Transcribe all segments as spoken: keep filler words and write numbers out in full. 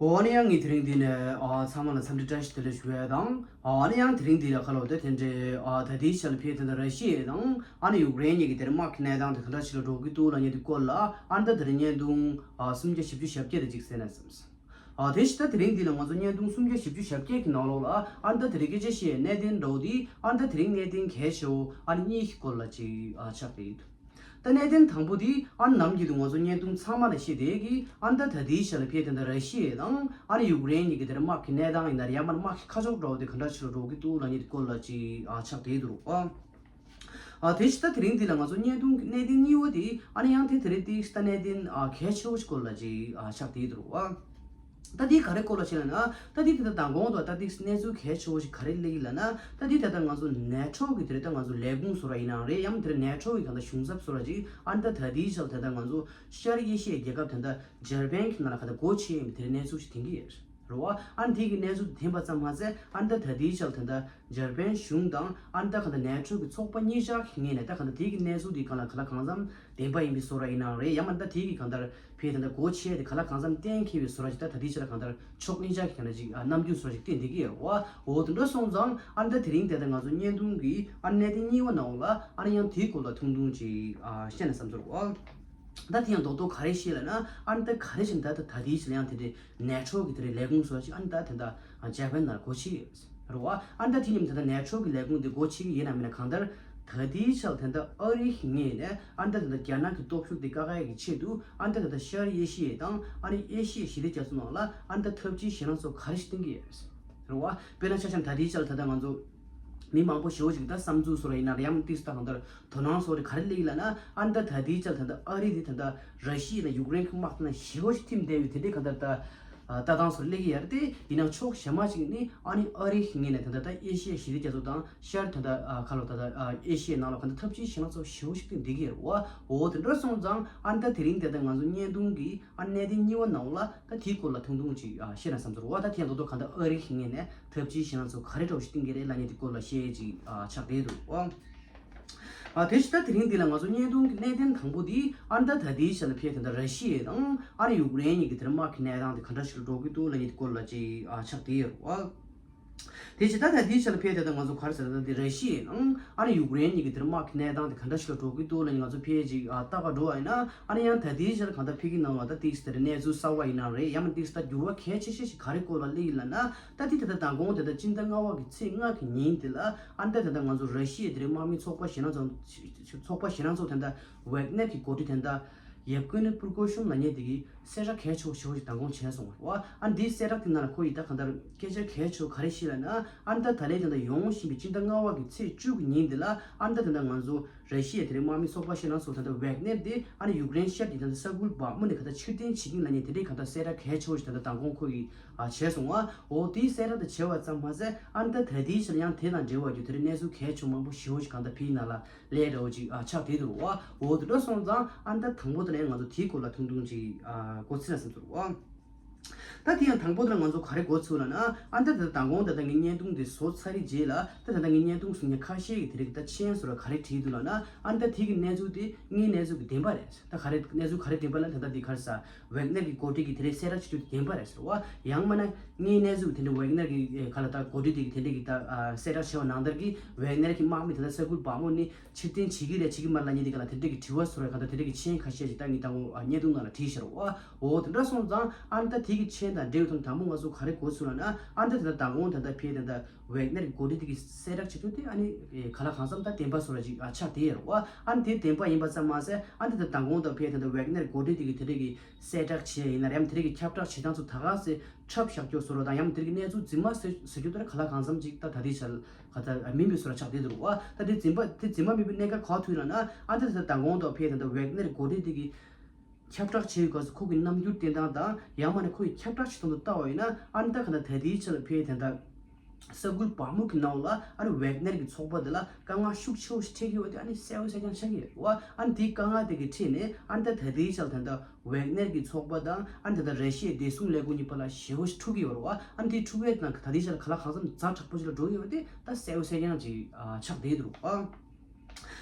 འོ་ན་ཡང་ངས་དེ་རིང་འདི་ནས་ཨ་ཚང་མ་ལ་འཚམས་འདྲི་བཀྲ་ཤིས་བདེ་ལེགས་ཞུ་ཡས་དང་། ཨ་ནི་ཡང་དེ་རིང་འདི་ལ་ཁ་ལོ་དེ་དེ་འདྲའི་ཨ་ད་ལྟའི་ཆ་ལ་ཕེ་དེ་འདྲ་ར་ཤི་ཡ་དང་ཨ་ནི་ཡུཀ་རེན་གཉིས་ཀྱི་དེར་དམག་གི་གནས་སྟངས་དེ་ག་འདྲ་ཞིག་ལ་འགྲོ་གི་འདུག་ལབ་མཁན་དེ་སྐོར་ལ་ཨ་ནི་ད་དེ་རིང་བརྙན་ཐུང་ཨ་སུམ་བརྒྱ་བཞི་བཅུ་ཞེ་བརྒྱད་དེ་ཅིག་གསན་ན་བསམས། ཨ་དེ་བཞིན་ད་དེ་རིང་འདི་ལ་ང་ཚོ་བརྙན་ཐུང་སུམ་བརྒྱ་བཞི་བཅུ་ཞེ་བརྒྱད་ཀྱི་ནང་ལོགས་ལ་ཨ་ནི་ད་དེ་རིང་སྐད་ཆ་བཤད་གནད་དོན་འདྲ་བོ་དེ་ཨ་ནི་ད་དེ་རིང་གནད་དོན་གལ་ཆེ་བོ་ཨ་ནི་གཉིས་ཀྱི་སྐོར་ལ་ཅིག་ཨ་ཆགས་བསྡད་ཡོད། ད་གནད་དོན་དང་པོ་དེ་ཨ་ནི་ནམ་རྒྱུན་དུ་ང་ཚོ་བརྙན་ཐུང་ཚང་མ་ལ་བཤད་བསྡད་ཀྱི་ཨ་ནི་ད་ད་ལྟའི་ཆ་ལ་ཕེ་དེ་འདྲ་ར་ཤི་ཡ་དང་ཨ་ནི་ཡུཀ་རེན་གཉིས་ཀྱི་དེར་དམག་གི་གནས་སྟངས་ཡིན་ན་རེད་ཡང་མིན་ན་དམག་གི་ཁ་ཕྱོགས་འདྲ་བོ་དེ་ག་འདྲ་ཞིག་ལ་འགྲོ་གི་འདུག་ལབ་མཁན་དེ་སྐོར་ལ་ཅིག་ཨ་ཆགས་བསྡད་འདུག་ཨ། ཨ་དེ་བཞིན་ད་དེ་རིང་འདི་ལ་ང་ཚོ་བརྙན་ཐུང་གི་གནད་དོན་གཉིས་པ་དེ་ཨ་ནི་ཡང་དེ་དེ་རིང་དེ་ད་གནད་དོན་ཨ་གལ་ཆེ་བོ་ཞིག་སྐོར་ལ་ཅིག་ཨ་ཆགས་བསྡད་འདུག་ཨ། ད་དེ་ག་རེ་སྐོར་ལ་བཤད་ལབ་ན་ད་དེ་དེ་ད་མདང་དགོང་དུ་ད་དེ་གནས་ཚུལ་གལ་ཆེ་བོ་ཞིག་ག་རེ་སླེབས་ཡིན་ལབ་ན་ད་དེ་ད་ལྟ་ང་ཚོ་ནེ་ཊོ་གི་དེ་རེད་ད་ང་ཚོ་ལས་ཁུངས་བཟོ་ར་ཡིན་ནའང་རེད་ཡང་དེ་རེད་ནེ་ཊོ་གི་གང་ལྟར་གཞུང་ཚབ་བཟོ་ར་ཅིག་ཨ་ནི་ད་ད་དེའི་ཆ་ལ་ད་ལྟ་ང་ཚོ་ཤར་ཨེ་ཤི་ཡའི་རྒྱལ་ཁབ་དེ་འདྲ་འཇར་པན་གྱི་ནང་ལ་ག་ད་སྒོ་ཕྱེ་ཡིན་པའི་དེ་རེད་གནས་ཚུལ་ཞིག་ཐོན་གྱི་ཡོད་རེད་བ། ཨ་ནི་དེ་གི་གནས་ཚུལ་དེ་ཐོན་པ་ཙམ་མ་ཟད་ཨ་ནི་ད་ད་དེའི་ཆ་ལ་དེ་འདྲ་འཇར་པན་གཞུང་དང་ཨ་ནི་ད་ག་ད་ནེ་ཊོ་གི་ཚོགས་པ་གཉིས་ཆ་གི་ངོས་ནས་ད་ག་ད་དེ་གི་གནས་ཚུལ་དེ་གང་ལ་ག་ལ་གང་འཚམ་བདེན་པ་ཡིན་པའི་བཟོ་འདྲ་ཡིན་ནའང་རེད་ཡང་མིན་ད་དེ་གི་གང་ལྟར་ཕེ་དེ་འདྲ་སྒོ་ཕྱེ་དེ་ག་ལ་གང་འཚམ་གཏན་འཁེལ་བའི་བཟོ་འདྲ་ཅིག་ད་ད་དེའི་ཆ་ལ་གང་ལྟར་ཕྱོགས་གཉིས་ཆ་གི་གང་ལྟར་ཅིག་ཨ་རྣམ་འགྱུར་བཟོ་འདྲ་ཅིག་བསྟན་བསྡད་ཀྱི་ཡོད་རེད་བ། འོ་དེ་འདྲ་སོང་ཙང་ཨ་ནི་ད་དེ་རིང་དེ་ལྟ་ང་ཚོ་བརྙན་ཐུང་གི་ཨ་ནི་གནད་དོན་གཉིས་པ་ནང་ལ་ཨ་ནི་ཡང་དེའི་སྐོར་ལ་ཐུང་ཐུང་ཅིག་ཨ་བཤད་ན་བསམ་ཚོར་བ། ད་དེ་ཡང་རྡོག་རྡོག་ག་རེ་བཤད་ལབ་ན་ཨ་ནི་ད་ག་རེ་བྱས་ན་ད་ད་ད་དེའི་ཆ་ལ་ཡང་དེ་འདྲའི་ནེ་ཊོ་གི་དེ་འདྲའི་ལས་ཁུངས་བཟོ་ཅིག་ཨ་ནི་ད་དེ་འདྲ་འཇར་པན་ནང་སྒོ་ཕྱེ་ཡོད་རེད་བ། ཨ་ནི་ད་དེ་མཉམ་དུ་ད་ནེ་ཊོ་གི་ལས་ཁུངས་དེ་སྒོ་ཕྱེ་གི་ཡིན་ན་མིན་ན་གང་ལྟར་ད་ལྟའི་ཆར་དེ་འདྲ་ཨ་རི་གི་ངོས་ནས་ཨ་ནི་ད་དེ་འདྲ་རྒྱ་ནག་གི་སྟོབས་ཤུགས་དེ་བཀག་ཡག་གི་ཆེད་དུ་ཨ་ནི་ད་ད་ལྟ་ཤར་ཨེ་ཤི་ཡ་དང་ཨ་ནི་ཨེ་ཤི་ཡའི་ཞི་བདེ་རྒྱ་མཚོ་ནང་ལ་ཨ་ནི་ད་འཐབ་ཇུས་གཞན་སྣ་ཚོགས་ག་རེ་ཞིག་བཏིང་གི་ཡོད་རེད་བ། དཔེར་ན་ཆ་བཞག་ན་ད་ལྟའི་ཆར་ད་ལྟ་ང་ཚོ་མི་མང་པོ་ཞེ་པོ་ཅིག་ད་བསམ་ཚུལ་བཟོ་འདྲ་ཡིན་ན་རེད་ཡང་ཏིག་ཙམ་ད་གང་ལྟར་དོ་སྣང་བཟོ་འདྲ་ག་རེ་སླེབས་ཡིན་ལབ་ན་ཨ་ནི་ད་ད་ལྟའི་ཆར་ད་ལྟ་ཨ་རི་དེ་ད་ལྟ་ར་ཤི་ཡ་དང་ཡུཀ་རེན་གྱི་དམག་དེ་ན་ཞེ་པོ་ཅིག་འཐིམ་བསྡད་ཡོད་དེ་འདྲའི་གང་ལྟར་ད་ལྟ་སྟངས་བཟོ་འདྲ་སླེབས་ཀྱི་ཡོད་རེད། དེ་ཡིན་ནའང་ཕྱོགས་གཞན་མ་ཅིག་ནི་ཨ་ནི་ཨ་རི་གི་ངོས་ནས་ད་ལྟ་ད་ཨེ་ཤི་ཡའི་ཞི་བདེ་རྒྱ་མཚོ་དང་ཤར་ད་ལྟ་ཨ་ཁ་ལོ་ད་ལྟ་ཨ་ཨེ་ཤི་ཡའི་ནང་ལ་གང་ལྟར་འཐབ་ཇུས་གཞན་སྣ་ཚོགས་ཞེ་པོ་ཅིག་བཏིང་བསྡད་ཀྱི་ཡོད་རེད་བ། འོ་དེ་འདྲ་སོང་ཙང་ཨ་ནི་ད་དེ་རིང་དེ་ལྟ་ང་ཚོ་བརྙན་ཐུང་གི་ཨ་གནད་དོན་གཉིས་པ་ནང་ལ་ད་དེའི་སྐོར་ལ་ཐུང་ཐུང་ཅིག་ཨ་བཤད་ན་བསམ་ཚོར་བ། ད་དེ་ཡང་རྡོག་རྡོག་གང་ལྟར་ཨ་རི་གི་ངོས་ནས་འཐབ་ཇུས་གཞན་སྣ་ཚོགས་ག་རེ་འདྲ་བོ་ཞིག་བཏིང་གི་རེད་ལབ་མཁན་དེ་སྐོར་ལ་བཤད་ཅིག་ཨ་ཆགས་བསྡད་འདུག་ཨ། ཨ་དེ་བཞིན་ད་དེ་རིང་འདི་ལ་ང་ཚོ་བརྙན་ཐུང་གི་གནད་དོན་དང་པོ་འདི་ཨ་ནི་ད་ད་ལྟའི་ཆ་ལ་ཕེ་དེ་འདྲ་ར་ཤི་ཡ་དང་ཨ་ནི་ཡུཀ་རེན་གཉིས་ཀྱི་དེར་དམག་གི་གནས་སྟངས་དེ་ག་འདྲ་ཞིག་ལ་འགྲོ་གི་འདུག་ལབ་མཁན་དེ་སྐོར་ལ་ཅིག་ཨ་ཆགས་བསྡད་ཡོད་རེད་བ། དེ་བཞིན་ད་ད་ལྟའི་ཆ་ལ་ཕེ་དེ་ད་ང་ཚོ་ག་རེ་ཟེར་ད་འདི་ར་ཤི་ཡ་དང་ཨ་ནི་ཡུཀ་རེན་གཉིས་ཀྱི་དེར་དམག་གི་གནས་སྟངས་དེ་ག་འདྲ་ཞིག་ལ་འགྲོ་གི་འདུག་ལབ་མཁན་ང་ཚོ་ཕེ་ཅིག་ཨ་ལྟ་ག་འགྲོ་བ་ཡིན་ན་ཨ་ནི་ཡང་ད་ལྟའི་ཆ་ལ་གང་ལྟར་ཕེ་གི་ནང་ལ་ད་ཏིག་ཙམ་དེ་འདྲ་གནས་ཚུལ་གསར་པ་ཡིན་ན་རེད་ཡང་མིན་ཏིག་ཙམ་ད་འགྱུར་བ་གལ་ཆེ་ཤོས་ཤིག་ག་རེ་སྐོར་ལ་སླེབས་ཡིན་ལབ་ན། ད་དེ་ད་ལྟ་མདང་དགོང་དེ་ད་སྤྱི་ཟླ་ལྔ་པ་གི་ཚེས་ལྔ་གི་ཉིན་དེ་ལ་ཨ་ནི་ད་ད་ལྟ་ང་ཚོ་ར་ཤི་ཡའི་དེ་རིང་དམག་མི་ཚོགས་པ་གཞན་སྣ་ཚོགས་ཚོགས་པ་གཞན་སྣ་ཚོགས་དེ་འདྲ་ཝེག་ནེར་གྱི་འགོ་ཁྲིད་དེ་འདྲ་ཡབ་ཀུན་ནི་པུར་ཀོ་ཤུམ་ལབ་མཁན་དེ་གིས་གསལ་བསྒྲགས་གལ་ཆེ་བོ་ཞེ་པོ་ཞིག་མདང་དགོང་བྱས་སོང་བ་རེད་བ། ཨ་ནི་དེའི་གསལ་བསྒྲགས་དེ་ནང་ལ་ཁོ་ཡིས་ད་གང་ལྟར་སྐད་ཆ་གལ་ཆེ་བོ་ག་རེ་བཤད་ལབ་ན་ཨ་ནི་ད་ད་ལན་དེ་འདྲ་ཡོང་བཞིན་པའི་སྤྱི་ཟླ་ལྔ་པ་གི་ཚེས་བཅུ་གི་ཉིན་དེ་ལ་ཨ་ནི་ད་དེ་འདྲ་ང་ཚོ་ར་ཤི་ཡའི་དེ་རིང་དམག་མི་ཚོགས་པ་གཞན་སྣ་ཚོགས་དེ་འདྲ་ཝེག་ནེར་དེ་ཨ་ནི་ཡུཀ་རེན་ཤར་གྱི་དེ་འདྲ་ས་ཁུལ་བག་མུ་ནས་ག་ད་ཕྱིར་འཐེན་བྱེད་ཀྱིན་ལབ་མཁན་དེ་འདྲའི་ག་ད་གསལ་བསྒྲགས་གལ་ཆེ་བོ་ཞིག་ད་ལྟ་མདང་དགོང་ཁོ་ཡིས་ཨ་བྱས་སོང་བ། འོ་དེའི་གསལ་བསྒྲགས་དེ་བྱས་པ་ཙམ་མ་ཟད་ཨ་ནི་ད་ད་ལྟའི་ཆར་ཡང་དེ་དང་འབྲེལ་བ་རྒྱུ་དེ་རིང་གནས་ཚུལ་གལ་ཆེ་བོ་མང་པོ་ཞེ་པོ་ཞིག་གང་ད་ཕེའི་ནང་ལ་ལས་འདྲ་བོ་ཅིག་ཨ་ཆགས་བསྡད་འདུག་བ། འོ་དེ་འདྲ་སོང་ཙང་ཨ་ནི་ད་དང་པོ་དེ་ནས་ང་ཚོ་དེའི་སྐོར་ལ་ཐུང་ཐུང་ཅིག་ཨ་མགོ་ཚོད་ན་བསམ་ཚུལ་བ། ད་དེ་ཡང་དང་པོ་དེ་ལ་ང་ཚོ་ག་རེ་མགོ་ཚོད་ལབ་ན་ཨ་ནི་ད་ད་མདང་དགོང་ད་ལྟ་ངའི་བརྙན་ཐུང་དེ་བཟོ་ཚར་རེད་རྗེས་ལ་ད་ད་ལྟ་ངའི་བརྙན་ཐུང་གཟིགས་མཁན་ཁ་ཤས་ཀྱིས་དེ་རིང་ད་མཆན་བཟོ་ར་ག་རེ་བྲིས་འདུག་ལབ་ན་ཨ་ནི་ད་དེ་གི་གནས་ཚུལ་དེ་དངོས་གནས་ཚུལ་གྱི་བདེན་པ་རེད། ད་ག་རེ་གནས་ཚུལ་ག་རེ་བདེན་པ་ལབ་ན་ད་ལྟ་འདི་ག་རེ་ཟ་ཝེག་ནེར་གྱི་འགོ་ཁྲིད་ཀྱིས་དེ་རིང་གསལ་བསྒྲགས་བྱེད་རྒྱུ་དེ་བདེན་པ་རེད་ཟེར་བ། ཡང་མིན་ན་དངོས་གནས་ཚུལ་དེ་འདྲ་ཝེག་ནེར་གྱི་ག་ལ་ད་འགོ་ཁྲིད་དེ་གིས་དེ་འདྲ་གི་ད་གསལ་བསྒྲགས་བྱས་པ་ནང་ལྟར་གྱི་ཝེག་ནེར་གྱི་དམག་མི་དེ་ད་ས་ཁུལ་བག་མུ་ནས་ཕྱིར་འཐེན་བྱེད་ཀྱི་རེད་བྱེད་ཀྱི་མ་རེད་ལབ་མཁན་དེ་ག་ལ་དེ་འདྲ་གི་དྲི་བ་བཟོ་ར་ག་ད་དེ་འདྲ་གི་མཆན་ཁ་ཤས་ཤིག་ད་ངས་ད་ངོ་བརྙན་ཐུང་ནང་ལ་བྲིས་ཤར་བ། འོ་དེ་འདྲ་སོང་ཙང་ཨ་ནི་ད་དེ་གི་མཆན་དང་འབྲེལ་བའི་ཐོག་དང་པོ་ང་ཚོ་ག་རེ་མགོ་ཚོད་ལབ་ན་ཨ་ནི་ད་དེ་ད་མདང་དགོང་ད་ད་ཕེ་ད་ད་ཝེག་ནེར་གྱི་འགོ་ཁྲིད་དེ་གིས་གསལ་བསྒྲགས་བྱེད་རྒྱུ་དེ་ཨ་ནི་ག་ལ་གང་འཚམ་ད་བདེན་པ་བཟོ་ར་ཅིག་ཨ་ཆགས་བསྡད་ཡོད་རེད་བ། ཨ་ནི་དེ་བདེན་པ་ཡིན་པ་ཙམ་མ་ཟད་ཨ་ནི་དེ་ད་མདང་དགོང་ད་ཕེ་ད་ད་ཝེག་ནེར་འགོ་ཁྲིད་དེ་གིས་དེ་འདྲ་གི་གསལ་བསྒྲགས་བྱས་ཡིན་ན་རེད་ཡང་དེ་འདྲ་གི་ཁྱབ་བསྒྲགས་བྱེད་སྟངས་ཚོ་ད་ག་སེ་འཁྲབ་བཞག་རྒྱུ་བཟོ་ར་དང་ཡང་དེ་འདྲ་གི་གནས་ཚུལ་རྫུན་མ་ཟེར་ཟེར་རྒྱུ་དེ་ར་ག་ལ་གང་འཚམ་ཅིག་ད་ད་ལྟའི་ཆར་ག་ད་མིན་པའི་བཟོ་ར་ཆགས་བསྡད་འདུག་རེད་བ། ད་དེ་རྫུན་པ་དེ་རྫུན་མ་མིན་པའི་གནད་འགག་ག་ཐུག་ཡོད་ལབ་ན་ཨ་ནི་ད་ད་མདང་དགོང་ད་ཕེ་ད་ད་ཝེག་ནེར་འགོ་ཁྲིད་དེ་གིས་ཁྱབ་བསྒྲགས་བྱས་ཡོད་སྐབས་སུ་ཁོ་གི་རྣམ་འགྱུར་བསྟན་སྟངས་དང་ཡང་མིན་ན་ཁོ་ཡི་ཁྱབ་བསྒྲགས་བྱེད་སྟངས་དེ་ལྟ་བ་ཡིན་ན་ཨ་ནི་ད་ག་ད་ད་ལྟའི་ཆར་ཕེ་དེ་འདྲ་ས་ཁུལ་བག་མུ་གི་ནང་ལ་ཨ་ནི་ཝེག་ནེར་གྱི་ཚོགས་པ་དེ་ལ་དཀའ་ངལ་ཤུགས་ཆེ་བོ་ཞིག་འཕྲད་ཀྱི་ཡོད་པ་དེ་ཨ་ནི་གསལ་པོ་གསལ་རྐྱང་ཆགས་ཀྱི་ཡོད་རེད་བ། ཨ་ནི་དེའི་དཀའ་ངལ་དེ་གི་འཕྲད་ནས་ཨ་ནི་ད་ད་ལྟའི་ཆར་དེ་འདྲ་ཝེག་ནེར་གྱི་ཚོགས་པ་དང་ཨ་ནི་ད་ལྟ་ར་ཤི་ཡའི་བདེ་སྲུང་ལས་ཁུངས་གཉིས་བར་ལ་ཞེ་པོ་ཞིག་འཁྲུག་གི་ཡོད་རེད་བ། ཨ་ནི་དེའི་འཁྲུག་པའི་ནང་ད་ལྟའི་ཆར་ག་ལ་གང་འཚམ་ཛ་དྲག་པོ་ཞིག་ལ་འགྲོ་གི་ཡོད་པ་དེ་ད་གསལ་པོ་གསལ་རྐྱང་ཅིག་ཨ་ཆགས་བསྡད་འདུག་རེད་བ།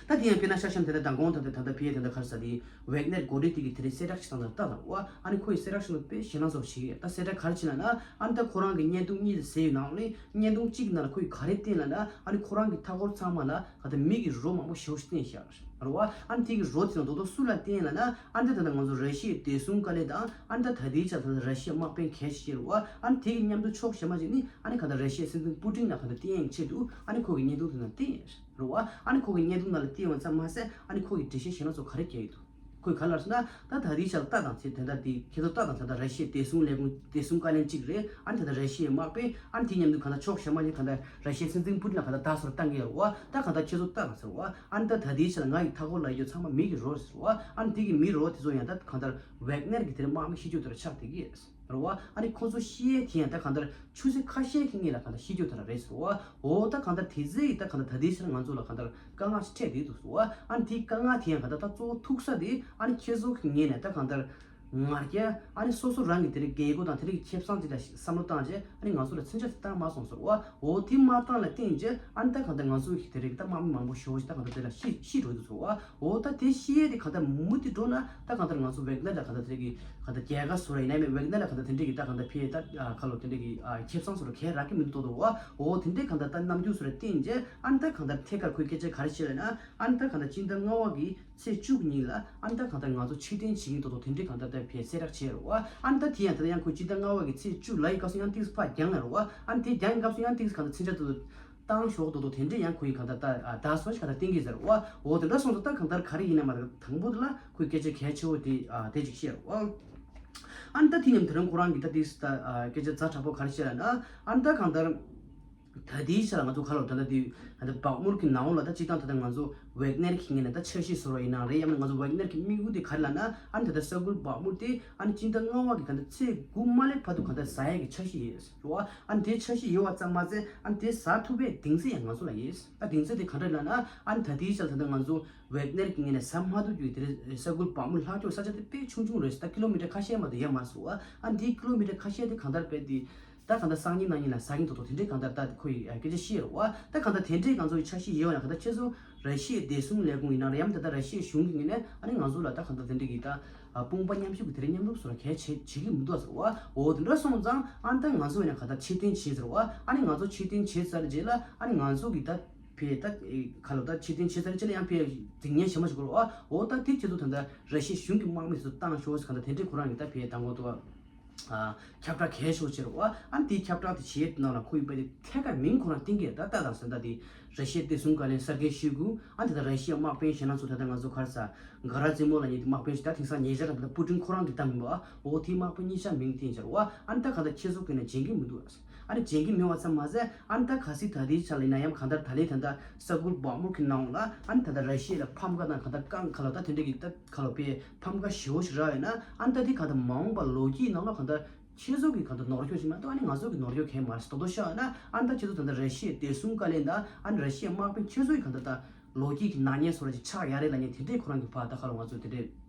ད་དེ་ཡང་དཔེར་ན་ཆ་བཞག་ན་དེ་འདྲ་མདང་དགོང་ད་ལྟ་ད་ལྟ་ཕི་ཡེ་དེ་འདྲ་ག་རེ་ཟེར་དེ་ཝེག་ནེར་འགོ་ཁྲིད་དེ་གི་དེ་རིང་གསལ་བསྒྲགས་ཤིག་བཏང་ད་ལྟ་དང་བ། ཨ་ནི་ཁོ་ཡི་གསལ་བསྒྲགས་ཤིག་ནང་དཔེ་ཞེད་སྣང་ཚ་པོ་བྱེད་ཀྱི་ཡོད། ད་གསལ་བསྒྲགས་ག་རེ་བྱེད་ན་ན་ཨ་ནི་ད་ཁོ་རང་གི་བརྙན་ཐུང་གཉིས་ཙམ་བཟོས་ཡོད་ནའང་ནི་བརྙན་ཐུང་གཅིག་གི་ནང་ལ་ཁོ་ཡི་ག་རེ་བསྟན་ལབ་ན་ཨ་ནི་ཁོ་རང་གི་མཐའ་འཁོར་ཚང་མ་ལ་ག་ད་མི་གི་རོ་མང་པོ་ཞེ་པོ་ཞིག་བསྟན་ཤག་རེད་བ། ཨ་ནི་དེ་གི་རོ་དེ་ནང་རྡོག་རྡོག་སུ་ལ་བསྟན་ལབ་ན་ཨ་ནི་ད་ད་ང་ཚོ་ར་ཤི་ཡའི་བདེ་སྲུང་བཀའ་བློན་དང་ཨ་ནི་ད་ད་ལྟའི་ཆར་ད་ད་ར་ཤི་ཡའི་དམག་དཔོན་གལ་ཆེ་རེད་བ། ཨ་ནི་དེ་གི་མཉམ་དུ་ཕྱོགས་གཞན་པ་ཅིག་ནི་ཨ་ནི་ག་ད་ར་ཤི་ཡའི་སྲིད་འཛིན་པུ་ཏིན་ལ་ག་ད་བསྟན་ཡག་ཆེད་དུ་ཨ་ནི་ཁོ་གི་བརྙན་ཐུང་དེ་ནང་བསྟན་ཡོད་རེད་བ། ཨ་ནི་ཁོ་གི་བརྙན་ཐུང་ནང་ལ་བསྟན་ཡོད་ཙམ་མ་ཟད་ཨ་ནི་ཁོ་གི་འགྲེལ་བཤད་གཞན་ལ་ཚོ་ག་རེ་བརྒྱབ་ཡོད་འདུག་ཁོས་ག་ལབ་ཟེར་ན་ད་ད་ལྟའི་ཆར་ལྟ་དང་ཚེ་དེ་འདྲ་དེ་ཁྱེད་ཚོ་ལྟ་དང་ད་ལྟ་ར་ཤི་ཡའི་བདེ་སྲུང་ལས་ཁུངས་བདེ་སྲུང་བཀའ་བློན་གཅིག་རེད། ཨ་ནི་ད་ལྟ་ར་ཤི་ཡའི་དམག་དཔོན་ཨ་ནི་དེ་མཉམ་དུ་ག་ད་ཕྱོགས་གཞན་པ་ནས་ག་ད་ར་ཤི་ཡའི་སྲིད་འཛིན་པུ་ཏིན་ལ་ག་ད་ད་སོར་བཏང་གི་ཡོད་རེད་བ། ད་ག་ད་ཁྱེད་ཚོ་ལྟ་དང་ཟེར་བ། ཨ་ནི་ད་ད་ལྟའི་ཆར་ལ་ང་ཡི་མཐའ་འཁོར་ལ་ཡོད་ཚང་མ་མི་གི་རོ་ཟེར་བ། ཨ་ནི་དེ་གི་མི་རོ་དེ་ཚོ་ཡང་ད་གང་ལྟར་ཝེག་ནེར་གི་དེར་དམག་མི་ཤི་རྒྱུ་དེར་ཆགས་བསྡད་ཀྱི་རེད་བ། ཨ་ནི་ཁོ་ཚོ་ཤི་ཡས་དེ་ཡང་ད་གང་ལྟར་ཆུ་ཚོད་ཁ་ཤས་ཀྱི་སྔོན་ལ་གང་ལྟར་ཤི་རྒྱུ་དེ་ར་རེད་ཟེར་བ། འོ་ད་གང་ལྟར་དེ་ཚོ་ཡི་ད་གང་ལྟར་ད་ལྟའི་ཆར་ང་ཚོ་ལ་གང་ལྟར་དཀའ་ངལ་ཞིག་འཕྲད་བསྡད་འདུག་ཟེར་བ། ཨ་ནི་དེའི་དཀའ་ངལ་དེ་ཡང་གང་ལྟར་ད་གཙོ་བོ་ཐུག་ས་དེ་ཨ་ནི་ཁྱེད་ཚོ་གི་ངོས་ནས་ད་གང་ལྟར། ང་རྒྱལ་ཨ་ནི་སོ་སོ་རང་གི་དེ་རིང་རྒྱལ་སྒོ་དང་དེ་རིང་གི་ཁེ་བཟང་ཅིག་ལ་བསམ་བློ་བཏང་རྗེས་ཨ་ནི་ང་ཚོ་ལ་མཚོན་ཆ་ཞིག་བཏང་མ་སོང་ཟེར་བ། འོ་དེ་མ་བཏང་ལ་བརྟེན་རྗེས་ཨ་ནི་ད་གང་ལྟར་ང་ཚོ་གི་དེ་རིང་ད་དམག་མི་མང་པོ་ཞེ་པོ་ཞིག་ད་གང་ལྟར་དེ་ལ་ཤི་ཤི་འགྲོ་འདུག་ཟེར་བ། འོ་ད་དེ་ཤི་ཡས་དེ་གང་ལྟར་མུ་མཐུད་འགྲོ་ན་ད་གང་ལྟར་ང་ཚོ་ཝེག་ནེར་ལ་གང་ལྟར་དེ་རིང་གི་གང་ལྟར་རྒྱལ་ཁ་བཟོ་ར་ཡིན་ན་མེད་ཝེག་ནེར་ལ་གང་ལྟར་དེ་འདྲས་ཀྱི་ད་གང་ལྟར་ཕི་ཡས་ད་ཁ་ལོ་དེ་འདྲས་ཀྱི་ཁེ་བཟང་བཟོ་ར་གས་རག་གི་མི་འདུག་ཏོ་བ། འོ་དེ་འདྲས་གང་ལྟར་ད་རྣམ་འགྱུར་བཟོ་ར་བསྟན་རྗེས་ཨ་ནི་ད་གང་ལྟར་ཐད་ཀར་ཁོས་སྐད་ཆ་ག་རེ་བཤད་ལབ་ན། ཨ་ནི་ད་གང་ལྟར་སྤྱི་ཟླ་ལྔ་པ་གི་ཚེས་བཅུ་གི་ཉིན་ལ་ཨ་ནི་ད་གང་ལྟར་ང་ཚོ་ཕྱིར་འཐེན་བྱེད་ཀྱི་འདུག་དོ་དེ་འདྲའི་གང་ལྟར་ད་ཕེ་གསལ་བསྒྲགས་བྱས་རེད་བ། ཨ་ནི་ད་དེ་ཡང་ད་ལྟ་ཡང་ཁོ་སྤྱི་ཟླ་ལྔ་པ་གི་ཚེས་བཅུ་ལ་ཡི་སྐབས་སུ་ཡང་ཏིག་ཕར་རྒྱང་ལ་རེད་བ། ཨ་ནི་དེ་རྒྱང་གི་སྐབས་སུ་ཡང་ཏིག་གང་ལྟར་ཚིག་འཇག་ཏུ་བཏང་ཞོག་འདུག་དོ་དེ་འདྲའི་ཡང་ཁོ་ཡི་གང་ལྟར་ད་ད་སོ་ཞིག་གང་ལྟར་བསྟན་གྱི་ཟེར་བ། འོ་དེ་འདྲ་སོང་ཙང་ད་གང་ལྟར་ག་རེ་ཡིན་ན་མ་རེད། དང་པོ་དེ་ལ་ཁོའི་སྐད་ཆ་གལ་ཆེ་བོ་དེ་ཨ་དེ་ཅིག་བཤད་རེད་བ། ཨ་ནི་ད་དེ་མཉམ་དེ་རིང་ཁོ་རང་གི་ད་ཏིག་ད་སྐད་ཆ་ཛ་དྲག་པོ་ག་རེ་བཤད་ལབ་ན། ཨ་ནི་ད་གང་ལྟར། ད་དེའི་ཆ་ལ་ང་ཚོ་ག་ལ་ད་ལྟ་དེ་ད་ལྟ་བག་མུར་གྱི་ནང་ལ་ད་སྤྱི་བཏང་ད་ལྟ་ང་ཚོ་ཝེག་ནེར་གྱི་ངོས་ནས་ད་འཆར་གཞི་བཟོ་རོགས་ཡིན་ནའང་རེད། ཡང་ན་ང་ཚོ་ཝེག་ནེར་གྱི་དམིགས་ཡུལ་དེ་ག་རེ་ལབ་ན། ཨ་ནི་ད་ལྟ་ས་ཁུལ་བག་མུར་དེ་ཨ་ནི་སྤྱི་ཟླ་ལྔ་པ་གི་ད་ལྟ་ཚེས་དགུ་མ་སླེབས་བར་དུ་གང་ལྟར་ཟ་ཡག་གི་འཆར་གཞི་ཡོད་རེད་བ། ཨ་ནི་དེ་འཆར་གཞི་ཡོད་པ་ཙམ་མ་ཟད་ཨ་ནི་དེ་ཟ་ཐུབ་པའི་གདེང་ཚོད་ཡང་ང་ཚོ་ལ་ཡོད། ད་གདེང་ཚོད་དེ་ག་འདྲ་ལབ་ན། ཨ་ནི་ད་ལྟའི་ཆར་ད་ལྟ་ང་ཚོ་ཝེག་ནེར་གྱི་ངོས་ནས་ཟ་མ་ཐུབ་རྒྱུ་དེ་རེད། ས་ཁུལ་བག་མུར་ལྷག་ཕྱོགས་ས་ཆ་དེ་དཔེ་ཆུང་ཆུང་རེད། ད་ཀི་ལོ་མི་ཊར་ཁ་ཤས་མ་གཏོགས་ཡོད་མ་སོང་བ། ཨ་ནི་དེའི་ཀི་ལོ་མི་ཊར་ཁ་ཤས་དེ་གང་ལྟར་དཔེ་དེ། ད་གང་ལྟར་སང་ཉིན་གནངས་ཉིན་ལ་ཟ་གིན་འདུག་དོ་དེ་འདྲའི་གང་ལྟར་ད་ཁོ་ཡི་སྐད་ཆ་བཤད་རེད་བ། ད་གང་ལྟར་དེ་འདྲའི་ང་ཚོ་ཡི་འཆར་གཞི་ཡོད་ན་གང་ལྟར་ཁྱེད་ཚོ་ར་ཤི་ཡའི་བདེ་སྲུང་ལས་ཁུངས་ཡིན་ན་རེད། ཡང་ད་ལྟ་ར་ཤི་ཡའི་གཞུང་གི་ངོས་ནས་ཨ་ནི་ང་ཚོ་ལ་ད་གང་ལྟར་དེ་འདྲའི་གི་ད་དཔུང་པ་མཉམ་གཤིབ་ཀྱི་དེ་འདྲའི་མཉམ་རུབ་བཟོ་ར་གལ་ཆེ་བྱེད་ཀྱི་མི་འདུག་ཟེར་བ། འོ་དེ་འདྲ་སོང་ཙང་ཨ་ནི་ད་ང་ཚོ་ཡིན་ན་གང་ལྟར་ཕྱིར་འཐེན་བྱེད་ཟེར་བ། ཨ་ནི་ང་ཚོ་ཕྱིར་འཐེན་བྱེད་ཚར་རྗེས་ལ་ཨ་ནི་ང་ཚོ་གི་ད་ཕེ་ད་ག་ལ་ད་ཕྱིར་འཐེན་བྱེད་ཚར་རྗེས་ལ་ཡང་ཕེ་རྫིག་ཉེན་བྱེད་མ་ཞིག་དགོས་རེད་བ། འོ་ད་དེ་ཁྱེད་ཚོ་ད་ལྟ་ར་ཤི་ཡའི་གཞུང་གི་དམག་མི་ཚོ་བཏང་ཤོག་ཟེར་གང་ལྟར་དེ་འདྲའི་ཁོ་རང་གི་ད་ཕེ་དང་པོ་དུ་བ། ཨ། ཁྱབ་བསྒྲགས་གལ་ཆེ་བོ་བྱས་རེད་བ། ཨ་ནི་དེའི་ཁྱབ་བསྒྲགས་དེ་བྱེད་ནང་ལ་ཁོ་ཡི་པ་དེ་ཐད་ཀར་མིང་ཁོ་རང་བསྟན་གྱི་ད་ལྟ་དང་ཟེར་ད་དེ་ར་ཤི་ཡའི་བདེ་སྲུང་བཀའ་བློན་སར་གེ་ཤོའི་གུ། ཨ་ནི་ད་ལྟ་ར་ཤི་ཡའི་དམག་དཔོན་གཞན་སྣ་ཚོ་ད་ལྟ་ང་ཚོ་ག་རེ་ཟ་ག་ར་ཙི་མོ་ལ་ཉེ་དེ་དམག་དཔོན་ཞིག་ད་དེང་སང་ཉེ་ཆར་ད་ལྟ་པུ་ཏིན་ཁོ་རང་གི་ད་མིན་པ། འོ་དེའི་དམག་དཔོན་གཉིས་ཆ་མིང་བསྟན་བྱས་རེད་བ། ཨ་ནི་ད་ག་ད་ཁྱེད་ཚོ་གི་ནས་བྱེད་ཀྱི་མི་འདུག་ཨ་ནི་བྱེད་ཀྱི་མེད་པ་ཙམ་མ་ཟད་ཨ་ནི་ད་ག་སྲིད་ད་ལྟའི་ཆ་ལ་ཡིན་ན་ཡང་གང་ལྟར་ད་ལྟའི་ད་ལྟ་ས་ཁུལ་བག་མུར་གྱི་ནང་ལ་ཨ་ནི་ད་ལྟ་ར་ཤི་ཡ་ལ་ཕམ་ཁ་དང་གང་ལྟར་རྐང་ཁ་ལ་ད་དེ་འདྲ་གི་ད་ཁ་ལོ་པའི་ཕམ་ཁ་ཞེ་བོ་ཞིག་རག་ཡོད་ན། ཨ་ནི་ད་དེ་གང་ལྟར་མ་འོངས་པ་ལོ་རྒྱུས་ནང་ལ་གང་ལྟར་ཁྱེད་ཚོ་གི་གང་ལྟར་ནོར་འཁྱོག་ཞིག་མ་གཏོགས་ཨ་ནི་ང་ཚོ་གི་ནོར་འཁྱོག་གང་ཡང་མ་རེད། རྡོག་རྡོག་ཤོད་ཡོད་ན་ཨ་ནི་ད་ཁྱེད་ཚོ་ད་ལྟ་ར་ཤི་ཡའི་བདེ་སྲུང་བཀའ་བློན་དང་ཨ་ནི་ར་ཤི་ཡའི་དམག་དཔོན་ཁྱེད་ཚོ་གི་གང་ལྟར་ད་ལོ་རྒྱུས་ཀྱི་ནག་ཉེས་བཟོ་འདྲ་ཅིག་ཆགས་ཡ་རེད་ལབ་མཁན་དེ་འདྲས་ཁོ་རང་གི་ཕར་ད་ཁ་ལོ་ང་ཚོ་དེ་འདྲས་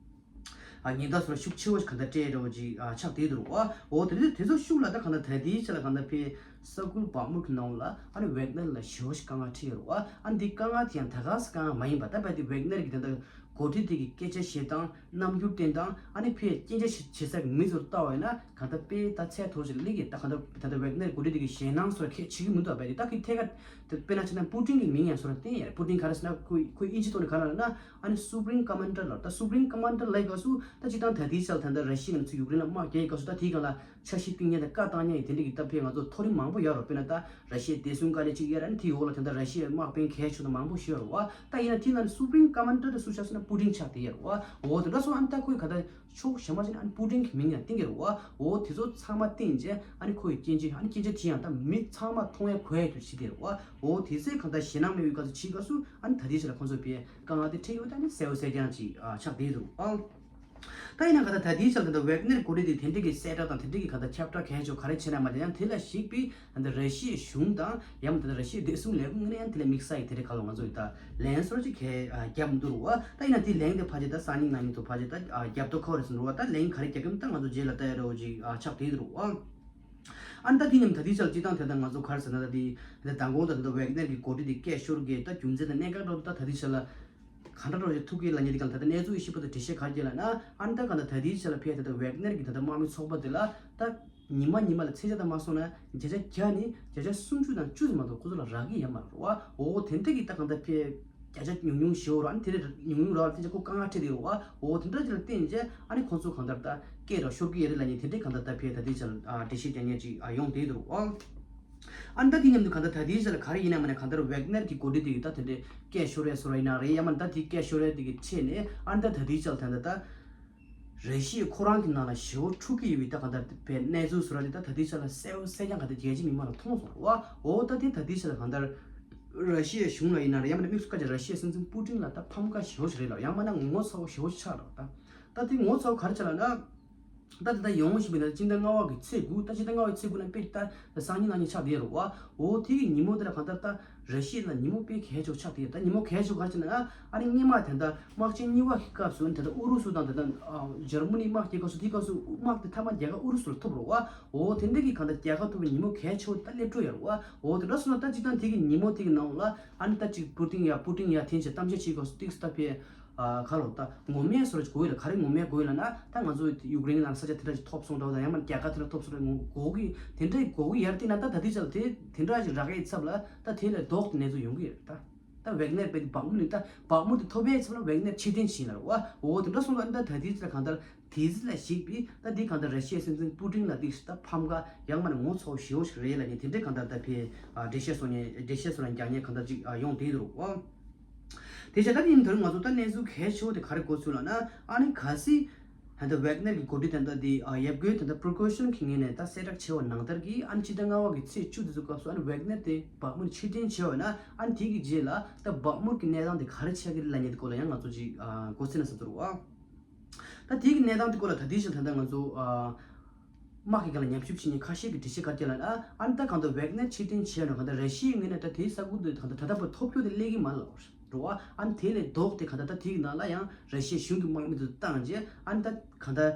ཨ་ཉེན་བརྡ་བཟོ་འདྲ་ཤུགས་ཆེ་བོ་ཞིག་གང་ལྟར་སྤྲད་འདྲ་བོ་ཅིག་ཨ་ཆགས་བསྡད་འདུག་རེད་བ། འོ་དེ་ཚོ་དེ་ཚོ་ཤུགས་ལ་ད་གང་ལྟར་ད་ལྟའི་ཆ་ལ་གང་ལྟར་ཕེ་ས་ཁུལ་བག་མུར་གྱི་ནང་ལ་ཨ་ནི་ཝེག་ནར་ལ་ཞེ་བོ་ཞིག་དཀའ་ངལ་འཕྲད་ཡོད་རེད་བ། ཨ་ནི་འདི་དཀའ་ངལ་དེ་ཡང་ད་ག་སེ་དཀའ་ངལ་མ་ཡིན་པ་ད་བས་དེ་ཝེག་ནར་གྱི་དེ་འདྲ་འགོ་ཁྲིད་དེ་གི་སྐད་ཆ་བཤད་སྟངས་རྣམ་འགྱུར་བསྟན་སྟངས་ཨ་ནི་ཕེ་སྐད་ཆ་བཤད་ས་གི་མི་ཚོར་ལྟ་བ་ཡིན་ན་གང་ལྟར་དཔེ་ད་ཚད་མཐོ་ཞིག་སླེབས་ཀྱི། ད་གང་ལྟར་ད་ལྟ་ཝེག་ནར་འགོ་ཁྲིད་དེ་གི་ཞེད་སྣང་སོགས་ཁས་བྱེད་ཀྱི་མི་འདུག་བས་དེ་ད་གི་ཐད་ཀར་དེ་དཔེར་ན་ཆ་ན་པུ་ཏིན་གི་མིང་ཡང་སོགས་བསྟན་ཡ་རེད། པུ་ཏིན་ག་རེ་ཟེར་ན་ཁོས་ཁོས་དབྱིན་ཇི་ཐོག་ནས་ག་རེ་ལབ་ན་ཨ་ནི་སུ་པི་རིམ་ཀོ་མན་ཌར་ལབ། ད་སུ་པི་རིམ་ཀོ་མན་ཌར་ལབ་སྐབས་སུ་ད་སྤྱིར་བཏང་ད་ལྟའི་ཆར་ད་ལྟ་ར་ཤི་ཡ་ནས་ཚུར་ཡུཀ་རེན་ལ་དམག་རྒྱག་ཡི་སྐབས་སུ་ད་དེའི་སྒང་ལ་འཆར་གཞི་བཏིང་མཁན་དང་བཀའ་བཏང་མཁན་ཡི་དེ་འདྲ་གི་ད་ཕེ་ང་ཚོ་མཐོ་རིམ་མང་པོ་ཡོད་རེད། དཔེར་ན་ད་ར་ཤི་ཡའི་བདེ་སྲུང་བཀའ་བློན་གཅིག་ཡོད་རེད། ཨ་ནི་དེའི་འོག་ལ་དེ་འདྲ་ར་ཤི་ཡའི་དམག་དཔོན་གལ་ཆེ་ཤོས་དང་མང་པོ་ཞིག་ཡོད་རེད་བ། ད་ཡིན་ན་དེའི་ནང་ནས་སུ་པི་རིམ་ཀོ་མན་ཌར་དེ་སུ་ཆགས་ཟེར་ན་པུ་ཏིན་ཆགས་བསྡད་ཡོད་རེད་བ། འོ་དེ་འདྲ་སོང་ཨ་ནི་ད་ཁོས་ག་ད་ཕྱོགས་གཞན་པ་ཞིག་ནས་ཨ་ནི་པུ་ཏིན་གི་མིང་ཡང་བཏིང་གི་རེད་བ། འོ་དེ་ཚོ་ཚང་མ་བཏིང་རྗེས་ཨ་ནི་ཁོ་ཡི་སྐྱོན་བརྗོད་ཨ་ནི་སྐྱོན་བརྗོད་དེ་ཡང་ད་མི་ཚང་མ་མཐོང་ཡ་གོ་ཡ་དུ་བྱེད་དེ་རེད་བ། འོ་དེ་ཚོས་གང་ལྟར་ཞེད་སྣང་མེད་པའི་སྐབས་སུ་ཕྱིའི་སྐབས་སུ་ཨ་ནི་ད་ལྟའི་ཆ་ལ་ཁོང་ཚོ་པའི་དཀའ་ངལ་དེ་འཕྲད་ཡོད་ད་ནི་གསལ་བོ་གསལ་རྐྱང་ཅིག་ཨ་ཆགས་བསྡད་འདུག་ཨང་། ད་ཡིན་ན་གང་ལྟར་ད་ལྟའི་ཆ་ལ་གང་ལྟར་ཝེག་ནེར་འགོ་ཁྲིད་དེ་དེ་འདྲ་གི་གསལ་བསྒྲགས་དང་དེ་འདྲ་གི་གང་ལྟར་ཁྱབ་བསྒྲགས་གལ་ཆེ་ག་རེ་བྱས་ན་མ་དེ་ཡང་དེ་ལ་གཞིགས་པའི་ད་ལྟ་ར་ཤི་ཡའི་གཞུང་དང་ཡང་མ་ད་ལྟ་ར་ཤི་ཡའི་བདེ་སྲུང་ལས་ཁུངས་ནས་ཡང་དེ་ལ་དམིགས་བསལ་གྱི་དེ་འདྲ་ག་ལ་ང་ཚོ་ཡི་ད་ལན་སོར་ཅིག་གས་ཨ་བརྒྱབ་མི་འདུག་རུ་བ། ད་ཡིན་ན་དེ་ལན་དེ་ཕལ་ཆེར་ད་སང་ཉིན་གནངས་ཉིན་དུ་ཕལ་ཆེར་ད་ཨ་བརྒྱབ་ཐུབ་ཁག་རེད་ཟེར་རུ་བ། ད་ལན་ག་རེ་བརྒྱབ་ཀྱི་མིན་ད་ང་ཚོ་རྗེས་ལ་ལྟ་ཡ་འདྲ་བོ་ཅིག་ཨ་ཆགས་བསྡད་འདུག་རུ་བ། ཨ་ནི་ད་དེ་མཉམ་ད་ལྟའི་ཆར་སྤྱིར་བཏང་དེ་ལྟར་ང་ཚོ་ག་རེ་ཟེར་ན་ད་དེ་ད་མདང་དགོང་ད་ད་ལྟ་ཝེག་ནེར་གྱི་འགོ་ཁྲིད་དེ་སྐད་ཤོར་གི་ད་རྒྱུ་མཚན་དང་གནད་འགག་འདྲ་བོ་ད་ད་ལྟའི་ཆར་ལ་ གང་འདྲ་རོགས་ཀྱི་ཐུག་གི་ལ་ཉེ་དེ་གང་ད་ལྟ་གནས་ཚུལ་ཞིབ་པོ་དང་འགྲེལ་བཤད་ག་རེ་ལ་ན་ཨ་ནི་ད་གང་ད་ད་དེའི་ཆ་ལ་ཕེ་ད་ད་ཝེག་ནར་གྱི་ད་ད་དམག་མི་ཚོགས་པ་དེ་ལ་ད་ཉི་མ་ཉི་མ་ལ་མཚོན་ཆ་ད་མ་སོང་ན་བརྒྱ་ཆ་བརྒྱ་ནི་བརྒྱ་ཆ་སུམ་ཅུ་དང་བཅུ་ཙམ་མ་གཏོགས་ཁོ་ཚོ་ལ་རག་གི་ཡོད་མ་རེད་བ། འོ་དེ་འདྲ་གི་ད་གང་ད་ཕེ་བརྒྱ་ཆ་ཉུང་ཉུང་ཞེ་བོ་ར་ཨ་ནི་དེ་རེ་ཉུང་ཉུང་ར་བ་དེ་ཆ་ཁོ་དཀའ་ངལ་འཕྲད་དེ་ཡོད་རེད་བ། འོ་དེ་འདྲ་ཅིག་ལ་བརྟེན་རྗེས་ཨ་ནི་ཁོ་ཚོ་གང་ལྟར་ད་སྐད་ར་ཤོར་གི་ཡོད་རེད་ལ་ནི་དེ་འདྲའི་གང་ལྟར་ད་ཕེ་ད་དེའི་ཆ་ལ་འགྲེལ་བཤད་རྒྱག་མཁན་ཅིག་ཡོང་བསྡད་འདུག་བ། ཨ་ནི་ད་དེ་མཉམ་དུ་གང་ལྟར་ད་དེའི་ཆ་ལ་ག་རེ་ཡིན་ན་མ་ན་གང་ལྟར་ཝེག་ནར་གྱི་འགོ་ཁྲིད་དེ་ཡིས་ད་དེ་འདྲའི་སྐད་ཤོར་ཡ་སོ་ར་ཡིན་ན་རེད། ཡང་མ་ད་དེ་སྐད་ཤོར་ཡ་དེ་གི་ཆེད་ནས་ཨ་ནི་ད་ད་དེའི་ཆ་ལ་ད་ད་ད་ར་ཤི་ཡ་ཁོ་རང་གི་ནང་ལ་ཞེ་བོ་འཁྲུག་གི་ཡོད་པའི་ད་གང་ལྟར་བའི་གནས་ཚུལ་སོ་ར་དེ་ད་ད་དེའི་ཆ་ལ་གསལ་བོ་གསལ་རྐྱང་གང་ལྟར་རྒྱལ་སྤྱིའི་མི་མང་ལ་མཐོང་སོང་བ། འོ་ད་དེ་ད་དེའི་ཆ་ལ་གང་ལྟར་ར་ཤི་ཡའི་གཞུང་ལ་ཡིན་ན་རེད། ཡང་མ་ན་དམིགས་སུ་བཀར་བྱས་ར་ཤི་ཡའི་སྲིད་འཛིན་པུ་ཏིན་ལ་ད་ཕམ་ཁ་ཞེ་བོ་ཞིག་རེད་ལ། ཡང་མ་ན་ངོ་ཚ་བོ་ཞེ་བོ་ཞིག་ཆགས་འདུག་ད་ད་དེ་ངོ་ཚ་བོ་ག་རེ་ཆགས་ལ་ན། ད་ད་ལྟ་ཡོང་བཞིན་པའི་ནང་སྤྱི་ཟླ་ལྔ་པ་གི་ཚེས་དགུ། ད་སྤྱི་ཟླ་ལྔ་པའི་ཚེས་དགུ་ན་དཔེ་ད་སང་ཉིན་གནངས་ཉིན་ཆགས་བསྡད་རེད་བ། འོ་དེ་གི་ཉིན་མོ་དེ་ལ་གང་ལྟར་ད་ར་ཤི་ཡ་ལ་ཉིན་མོ་དཔེ་གལ་ཆེ་བོ་ཆགས་བསྡད། ད་ཉིན་མོ་གལ་ཆེ་བོ་ག་རེ་ཆགས་ན་ཨ་ནི་སྔོན་མ་དེ་འདྲ་དམག་ཆེན་གཉིས་པ་གི་སྐབས་སུ་དེ་འདྲ་ཨུ་རུ་སུ་དང་དེ་འདྲ་ཨ་འཇར་མ་ནི་དམག་རྒྱག་སྐབས་སུ་དེའི་སྐབས་སུ་དམག་དེ་མཐའ་མ་རྒྱལ་ཁ་ཨུ་རུ་སུ་ལ་ཐོབ་རེད་བ། འོ་དེ་འདྲ་གི་གང་ལྟར་རྒྱལ་ཁ་ཐོབ་པའི་ཉིན་མོ་གལ་ཆེ་བོ་ད་སླེབས་འགྲོ་ཡ་རེད་བ། འོ་དེ་འདྲ་སོང་ན་ད་སྤྱིར་བཏང་དེ་གི་ཉིན་མོ་དེ་གི་ནང་ལ་ཨ་ནི་ད་ཅིག་པུ་ཏིན་ཡ་པུ་ཏིན་ཡ་འཐེན་བྱས་གཏམ་བཤད་བྱེད་སྐབས་སུ་ཏིག་སི་ད་ཕེ། ཨ་ག་ལོ་ད་ངོ་མས་སོ་ར་ཅིག་དགོས་ཡོད་ལ། ག་རེ་ངོ་མས་དགོས་ཡོད་ལ་ན། ད་ང་ཚོ་ཡུཀ་རེན་ནང་ས་ཆ་དེ་འདྲ་ཅིག་ཐོབ་སོང་འདྲ་བ་དང་ཡང་མ་རྒྱལ་ཁ་དེ་འདྲ་ཐོབ་སོང་འདྲ་དགོས་ཀྱི་དེ་འདྲ་དགོས་ཀྱི་ཡར་བལྟས་ན་ད་ད་ལྟའི་ཆ་ལ་དེ་དེ་འདྲ་ཅིག་རག་ཡའི་ཚབ་ལ་ད་དེ་ལས་ལྡོག་ཏུ་གནས་ཚུལ་ཡོང་གི་ཡོད་རེད། ད་ད་ཝེག་ནེར་པའི་བག་མུ་ནི་ད་བག་མུ་དེ་ཐོབ་ཡའི་ཚབ་ལ་ཝེག་ནེར་ཕྱིར་འཐེན་བྱས་ལ་རེད་བ། འོ་དེ་འདྲ་སོང་ཙང་ད་ད་ལྟའི་ཆ་ལ་གང་ལྟར་དེ་ཚིག་ལ་གཞིགས་པའི་ད་དེ་གང་ལྟར་ར་ཤི་ཡའི་སྲིད་འཛིན་པུ་ཏིན་ལ་དེ་ད་ཕམ་ཁ་ཡང་མ་ནས་ངོ་ཚ་བོ་ཞེ་བོ་ཞིག་རེད་ལ་ནི་དེ་འདྲའི་གང་ལྟར་ད་ཕེ་འགྲེལ་བཤད་སོགས་ནས་འགྲེལ་བཤད་སོགས་ལ་རྒྱག་མཁན་གང་ལྟར་ཅིག་ཡོང་བསྡད་འདུག་རེད་བ། དེ་བྱས་ད་དེ་ཡིན་དུས་ང་ཚོ་ད་གནས་ཚུལ་གལ་ཆེ་བོ་དེ་ག་རེ་གོ་ཚུལ་ལ་ན། ཨ་ནི་གལ་སྲིད་ད་ལྟ་ཝེག་ནེར་གྱི་འགོ་ཁྲིད་དེ་འདྲ་དེ་ཡབ་རྒྱུན་དེ་འདྲ་པྲི་ཀོ་ཤན་གྱི་ངོས་ནས་ད་གསལ་བསྒྲགས་བྱས་པ་ནང་ལྟར་གྱི་ཨ་ནི་ཕྱི་ཟླ་ལྔ་པ་གི་ཚེས་བཅུ་དེ་ཚོ་སྐབས་སུ་ཨ་ནི་ཝེག་ནེར་དེ་བག་མུར་ཕྱིར་འཐེན་བྱས་པ་ན་ཨ་ནི་དེ་གི་རྗེས་ལ་ད་བག་མུར་གྱི་གནས་སྟངས་དེ་ག་རེ་ཆགས་ཀྱི་རེད་ལབ་མཁན་དེ་སྐོར་ལ་ཡང་ང་ཚོ་ཅིག་གོ་ཚུལ་ན་བསམ་ཚུལ་རེད་བ། ད་དེ་གི་གནས་སྟངས་དེ་སྐོར་ལ་ད་ལྟའི་ཆར་ད་ལྟ་ང་ཚོ་དམག་གི་སྒང་ལ་ཉམས་ཞིབ་བྱེད་མཁན་ཁ་ཤས་ཀྱི་འགྲེལ་བཤད་ག་རེ་ལབ་ན། ཨ་ནི་ད་གང་ལྟར་ཝེག་ནེར་ཕྱིར་འཐེན་བྱས་ན་གང་ལྟར་ར་ཤི་ཡའི་ངོས་ནས་ད་དེའི་ས་ཁུལ་དུ་གང་ལྟར་ད་ལྟ་བར་ཐོབ་རྒྱུ་དེ་སླེབས་ཀྱི་མ་རེད་བ། ཨ་ནི་དེ་ལས་ལྡོག་སྟེ་གང་ལྟར་ད་དེའི་ནང་ལ་ཡང་ར་ཤི་ཡའི་གཞུང་གི་དམག་མི་དེ་བཏང་རྗེས་ཨ་ནི་ད་གང་ལྟར་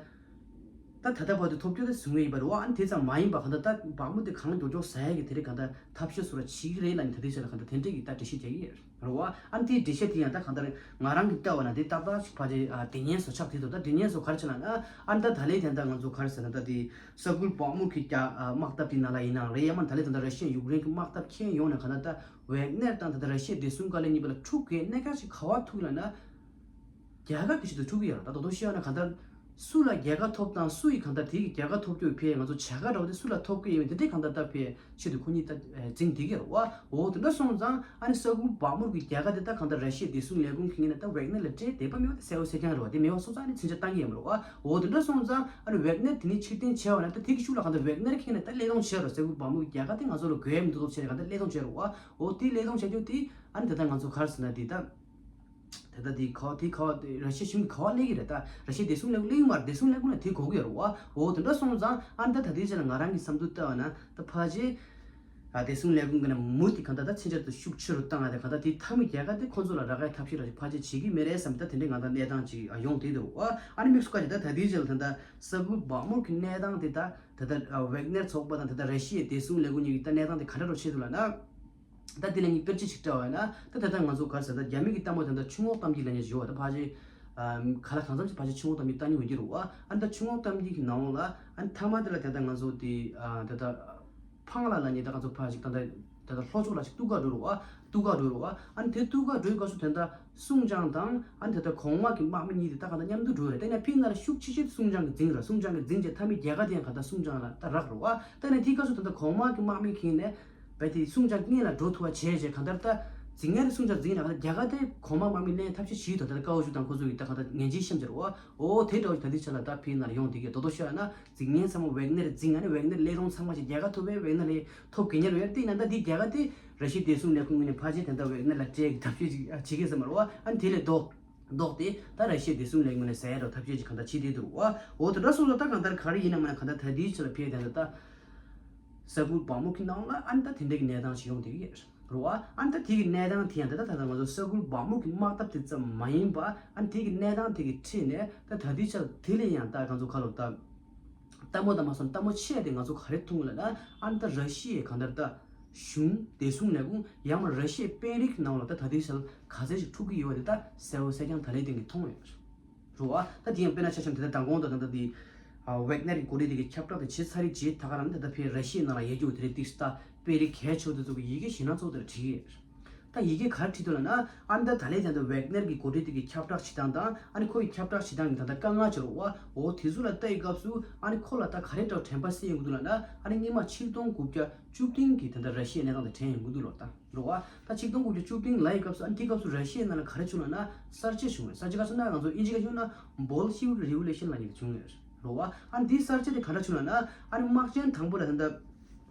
ད་ད་ལྟ་བར་དུ་ཐོབ་རྒྱུ་དེ་བཟུང་བའི་ཡིན་པ་རེད་བ། ཨ་ནི་དེ་ཙམ་མ་ཡིན་པ་གང་ལྟར་ད་བག་མུ་དེ་གང་མགྱོགས་མགྱོགས་ཟ་ཡ་གི་དེ་རིགས་གང་ལྟར་ཐབས་ཤེས་སོ་ར་བྱེད་ཀྱི་རེད་ལབ་ནས་ད་ལྟའི་ཆར་ལ་གང་ལྟར་དེ་འདྲས་ཀྱི་ད་འགྲེལ་བཤད་རྒྱག་གི་ཡོད་རེད་བ། ཨ་ནི་དེའི་འགྲེལ་བཤད་དེ་ཡང་ད་གང་ལྟར་ང་རང་གིས་བལྟས་པ་ན་དེ་ཏག་ཏག་ཅིག་ཕལ་ཆེར་ཨ་བདེན་མཁན་བཟོ་ཆགས་དེ་འདུག་ད་བདེན་མཁན་བཟོ་ག་རེ་བྱས་ན་ཨ་ཨ་ནི་ད་ད་ལན་དེ་ད་ང་ཚོ་ག་རེ་ཟེར་ན་ད་དེ་ས་ཁུལ་བག་མུ་གི་རྒྱ་ཨ་དམག་འཐབ་དེ་ནང་ལ་ཡིན་ནའང་རེད། ཡང་མ་ད་ལན་དེ་ད་ར་ཤི་ཡ་ཡུཀ་རེན་གྱི་དམག་འཐབ་མཁན་ཡོང་ནས་གང་ལྟར་ད་ཝེག་ནེར་དང་ད་ལྟ་ར་ཤི་ཡ་བདེ་སྲུང་བཀའ་བློན་གཉིས་བར་ལ་འཁྲུག་གི་གནད་འགག་ཅིག་ག་བ་ཐུག་ལབ་ན། རྒྱལ་ཁབ་ཀྱི་ཆེད་དུ་འཁྲུག་གི་ཡོད་རེད། ད་དོ་དོ་ཤེས་ཡོད་ན་གང་ལྟར་སུ་ལ་རྒྱལ་ཁ་ཐོབ་དང་སུ་ཡིས་གང་ལྟར་དེ་གི་རྒྱལ་ཁ་ཐོབ་རྒྱུ་ཕེ་ང་ཚོ་བྱ་དགའ་འདྲ་བོ་དེ་སུ་ལ་ཐོབ་ཀྱི་ཡོད་མེད་དེ་འདྲས་གང་ལྟར་ད་ཕེ་ཆེད་དུ་ཁོ་གཉིས་ད་འཛིང་བསྡད་ཀྱི་ཡོད་རེད་བ། འོ་དེ་འདྲ་སོང་ཙང་ཨ་ནི་ས་ཁུལ་བག་མུར་གྱི་རྒྱལ་ཁ་དེ་ད་གང་ལྟར་ར་ཤི་ཡའི་བདེ་སྲུང་ལས་ཁུངས་ཁྱེར་ནས་ད་ཝེག་ནེར་ལ་སྤྲད་བསྡད་པ་མེད་པ་དེ་གསལ་པོ་གསལ་རྐྱང་རེད་བ། དེ་མེད་པ་སོང་ཙང་ཨ་ནི་མཚོན་ཆ་བཏང་གི་ཡོད་མ་རེད་བ། འོ་དེ་འདྲ་སོང་ཙང་ཨ་ནི་ཝེག་ནེར་དེ་ནས་ཕྱིར་འཐེན་བྱས་པ་ན་ད་དེ་གི་ཤུགས་ལ་གང་ལྟར་ཝེག་ནེར་ཁྱེར་ནས་ད་སླད་གཏོང་བྱས་རེད། ས་ཁུལ་བག་མུར་གྱི་རྒྱལ་ཁ་དེ་ང་ཚོ་ལ་དགོས་མི་འདུག་ཟེར་ནས་གང་ལྟར་སླད་གཏོང་བྱས་རེད་བ། འོ་དེ་སླད་གཏོང་བྱས་རྒྱུ་དེ་ཨ་ནི་ད་ལྟ་ང་ཚོ་ག་རེ་ཟེར་ན་དེ་ད། དེ་ལྟ་དེ་ཁ་བ་དེ་ཁ་བ་དེ་ར་ཤི་ཡའི་གཞུང་གི་ཁ་བ་སླེབས་ཀྱི་རེད། ད་ར་ཤི་ཡའི་བདེ་སྲུང་ལས་ཁུངས་སླེབས་ཀྱི་མ་རེད། བདེ་སྲུང་ལས་ཁུངས་ལ་དེ་དགོས་ཀྱི་ཡོད་རེད་བ། འོ་དེ་འདྲ་སོང་ཙང་ཨ་ནི་ད་ད་ལྟའི་ཆ་ལ་ང་རང་གི་བསམ་ཚུལ་ལྟ་བ་ན་ད་ཕལ་ཆེར་ཨ་བདེ་སྲུང་ལས་ཁུངས་ཀྱི་ནང་མུ་དེ་གང་ལྟར་ད་མཚོན་ཆ་དེ་ཤུགས་ཆེ་རུ་བཏང་ཡ་དེ་གང་ལྟར་དེ་མཐའ་མའི་རྒྱལ་ཁ་དེ་ཁོ་ཚོ་ལ་རག་ཡ་ཐབས་ཤེས་ར་ཅིག་ཕལ་ཆེར་བྱེད་ཀྱི་མེད་རེད་བསམ། ད་དེ་འདྲའི་ང་ད་གནས་སྟངས་ཅིག་ཡོང་བསྡད་འདུག་བ། ཨ་ནི་དམིགས་སུ་བཀར་ཏེ་ད་ད་ལྟའི་ཆ་ལ་ད་ད་ས་ཁུལ་བག་མུར་གྱི་གནས་སྟངས་དེ་ད་ད་ད་ཝེག་ནེར་ཚོགས་པ་དང་ད་ད་ར་ཤི་ཡའི་བདེ་སྲུང་ལས་ཁུངས་གཉིས་ཀྱི་ད་གནས་སྟངས་དེ་ག་འདྲ་རུ་ཆགས་འདུག་ལབ་ན། ད་དེ་ལ་ངས་དཔེར་བརྗོད་ཅིག་སྤྲད་པ་ཡིན་ན་ད་ད་ལྟ་ང་ཚོ་ག་རེ་ཟེར་ད་རྒྱ་མི་གི་ལྟད་མོ་དེ་འདྲ་ཆུ་ངོགས་གཏམ་རྒྱུད་ལབ་མཁན་ཞིག་ཡོད་པ། ད་ཕལ་ཆེར་ཨམ་ག་ལ་གང་འཚམ་ཞིག་ཕལ་ཆེར་ཆུ་ངོགས་གཏམ་རྒྱུད་ལྟ་མཁན་ཡོང་གི་རེད་བ། ཨ་ནི་ད་ཆུ་ངོགས་གཏམ་རྒྱུད་ཀྱི་ནང་ལ་ཨ་ནི་མཐའ་མ་དེ་ལ་ད་ལྟ་ང་ཚོ་དེ་ཨ་ད་ལྟ་ཕང་ལ་ལབ་མཁན་ད་ང་ཚོ་ཕལ་ཆེར་ད་ལྟ་ད་ལྟ་ལྷོ་ཕྱོགས་ལ་ཞིག་ཏུའུ་ཀ་འགྲོ་རེད་བ། ཏུའུ་ཀ་འགྲོ་རེད་བ། ཨ་ནི་དེ་ཏུའུ་ཀ་འགྲོའི་སྐབས་སུ་དེ་འདྲ་སུང་ཅང་དང་ཨ་ནི་ད་ལྟ་གོང་དམག་གི་དམག་མི་གཉིས་དེ་ད་གང་ལྟར་མཉམ་དུ་འགྲོ་རེད། དེ་ནས་ཕིང་ན་ལ་ཤུགས་ཆེ་ཆེ་སུང་ཅང་གིས་འཛིང་རེད། སུང་ཅང་གིས་འཛིང་རྗེས་མཐའ་མའི་རྒྱལ་ཁ་དེ་ཡང་གང་ལྟར་སུང་ཅང་ལ་ད་རག་རེད་བ། ད་ནས་དེའི་སྐབས་སུ་ད་ལྟ་གོང་དམག་གི་དམག་མི་ཁེངས་ནས་བས་དེ་སུང་ཅང་སྔོན་ལ་འགྲོ་ཐུབ་པ་བྱས་རྗེས་གང་ལྟར་ད་འཛིང་ངན་སུང་ཅང་འཛིང་ན་གང་ལྟར་རྒྱལ་ཁ་དེ་གོང་དམག་དམག་མི་ལེན་ཐབས་ཤེས་བྱེད་དོ། ད་ལྟ་ཀའོ་ཞུ་དང་ཁོ་ཚོ་གིས་ད་གང་ལྟར་ངན་ཇུས་བཤམས་ཀྱི་རེད་བ། འོ་དེ་འདྲ་བོ་ད་ལྟའི་ཆ་ལ་ད་ཕིང་ན་ལ་ཡོང་བསྡད་ཀྱི་རྡོག་རྡོག་ཤོད་ན་འཛིང་ངན་ཚང་མ་ཝེག་ནེར་འཛིང་། ཨ་ནི་ཝེག་ནེར་སླད་གཏོང་ཚང་མ་ཞིག་རྒྱལ་ཁ་ཐོབ་པས་ཝེག་ནེར་ལ་ཐོབ་གི་ཉེར་ཡོད་དེ་ན་ད་འདི་རྒྱལ་ཁ་དེ་ར་ཤི་ཡའི་བདེ་སྲུང་ལས་ཁུངས་ངོས་ནས་ཕལ་ཆེར་དེ་འདྲ་ཝེག་ནེར་ལ་སྤྲད་ཀྱི་ཐབས་ཤེས་ཅིག་བྱེད་ཀྱི་ཟེར་མ་རེད་བ། ཨ་ནི་དེ་ལས་ལྡོག་ལྡོག་སྟེ་ད་ར་ཤི་ཡའི་བདེ་སྲུང་ལས་ཁུངས་ནས་ཟེར་ཡ་རོ་ཐབས་ཤེས་ཅིག་གང་ལྟར་བྱེད་བསྡད་འདུག་བ། འོ་དེ་འདྲ་སོང་ཙང་ད་གང་ལྟར་ག་རེ་ཡིན་ན་མ་ན་གང་ལྟར་ད་ལྟའི་ཆ་ལ་ཕེབས་དེ་འདྲ་ད་ས་ཁུལ་བག་མུ་གི་ནང་ལ་ཨ་ནི་ད་དེ་འདྲ་གི་གནས་སྟངས་ཤིག་ཡོང་བསྡད་ཀྱི་ཡོད་རེད་བ། ཨ་ནི་ད་དེ་གི་གནས་སྟངས་དེ་ཡང་ད་ད་ད་ང་ཚོ་ས་ཁུལ་བག་མུ་གི་དམག་འཐབ་དེ་ཙམ་མ་ཡིན་པ་ཨ་ནི་དེ་གི་གནས་སྟངས་དེ་གི་ཁྲིད་ནས་ད་ད་ལྟའི་ཆ་ལ་དེ་ལས་ཡང་ད་ང་ཚོ་ཁ་ལོ་ད་ལྟད་མོ་ད་མ་སོང་ལྟད་མོ་ཆེ་དེ་ང་ཚོ་ག་རེ་མཐོང་ལབ་ན་ཨ་ནི་ད་ར་ཤི་ཡའི་གང་ལྟར་ད། གཞུང་བདེ་སྲུང་ལས་ཁུངས་ཡང་མ་ར་ཤི་ཡའི་དཔོན་རིགས་ནང་ལ་ད་ད་ལྟའི་ཆར་ག་ཚད་ཅིག་འཁྲུག་གི་ཡོད་པ་དེ་ད་གསལ་པོ་གསལ་རྐྱང་ད་ལན་སྟེང་གི་མཐོང་ཡོད་རེད་བ། ད་དེ་ཡང་དཔེར་ན་ཆ་བཞག་ན་དེ་ད་མདང་དགོང་དང་ད་ལྟ་དེ་ཝེག་ནར་གྱི་འགོ་ཁྲིད་དེ་གི་ཁྱབ་བསྒྲགས་དེ་བྱེད་ཚར་རེད། བྱེད་ད་ག་རང་ནི་ད་ལྟ་ཕའི་ར་ཤི་ཡའི་ནང་ལ་ཡོད་རྒྱུ་དེ་རེད། ཏིག་ད་དཔོན་རིགས་གལ་ཆེ་བ་དེ་ཚོ་གི་ཡི་གེ་ཞེད་སྣང་ཚོགས་དེ་ལ་བྲིས་ཡོད་རེད། ད་ཡི་གེ་ག་རེ་བྲིས་འདུག་ལབ་ན། ཨ་ནི་ད་ད་ལན་ད་ལྟ་ཝེག་ནར་གྱི་འགོ་ཁྲིད་དེ་གི་ཁྱབ་བསྒྲགས་བྱེད་སྟངས་དང་ཨ་ནི་ཁོ་ཡི་ཁྱབ་བསྒྲགས་བྱེད་སྟངས་ཀྱི་ད་ལྟ་དཀའ་ངལ་ཅིག་རེད་བ། འོ་དེ་ཚོ་ལ་ལྟ་ཡི་སྐབས་སུ་ཨ་ནི་ཁོ་ལ་ད་ག་རེ་འདྲ་བོ་དྲན་པ་གསོས་ཡོང་གི་འདུག་ལབ་ན། ཨ་ནི་སྔོན་མ་ཆིག་སྟོང་དགུ་བརྒྱ་བཅུ་བདུན་གྱི་ད་ལྟ་ར་ཤི་ཡའི་གནས་སྟངས་དེ་དྲན་ཡོང་གི་འདུག་ལབ་ད་རེད་བ། ད་ཆིག་སྟོང་དགུ་བརྒྱ་བཅུ་བདུན་ལབ་ཡི་སྐབས་སུ་ཨ་ནི་དེ་སྐབས་སུ་ར་ཤི་ཡའི་ནང་ལ་ག་རེ་བྱུང་ལབ་ན། གསར་བརྗེ་བྱུང་བས། གསར་བརྗེ་ག་ཚོད་ན་ང་ཚོ་དབྱིན་ཇི་སྐད་བཤད་ན་Bolshevik Revolution་ལབ་མཁན་དེ་བྱུང་ཡོད་རེད་བ། ཨ་ནི་དེའི་གསར་བརྗེ་དེ་ག་འདྲ་བྱུང་ལབ་ན། ཨ་ནི་དམག་ཆེན་དང་པོ་ལ་ད་ལྟ་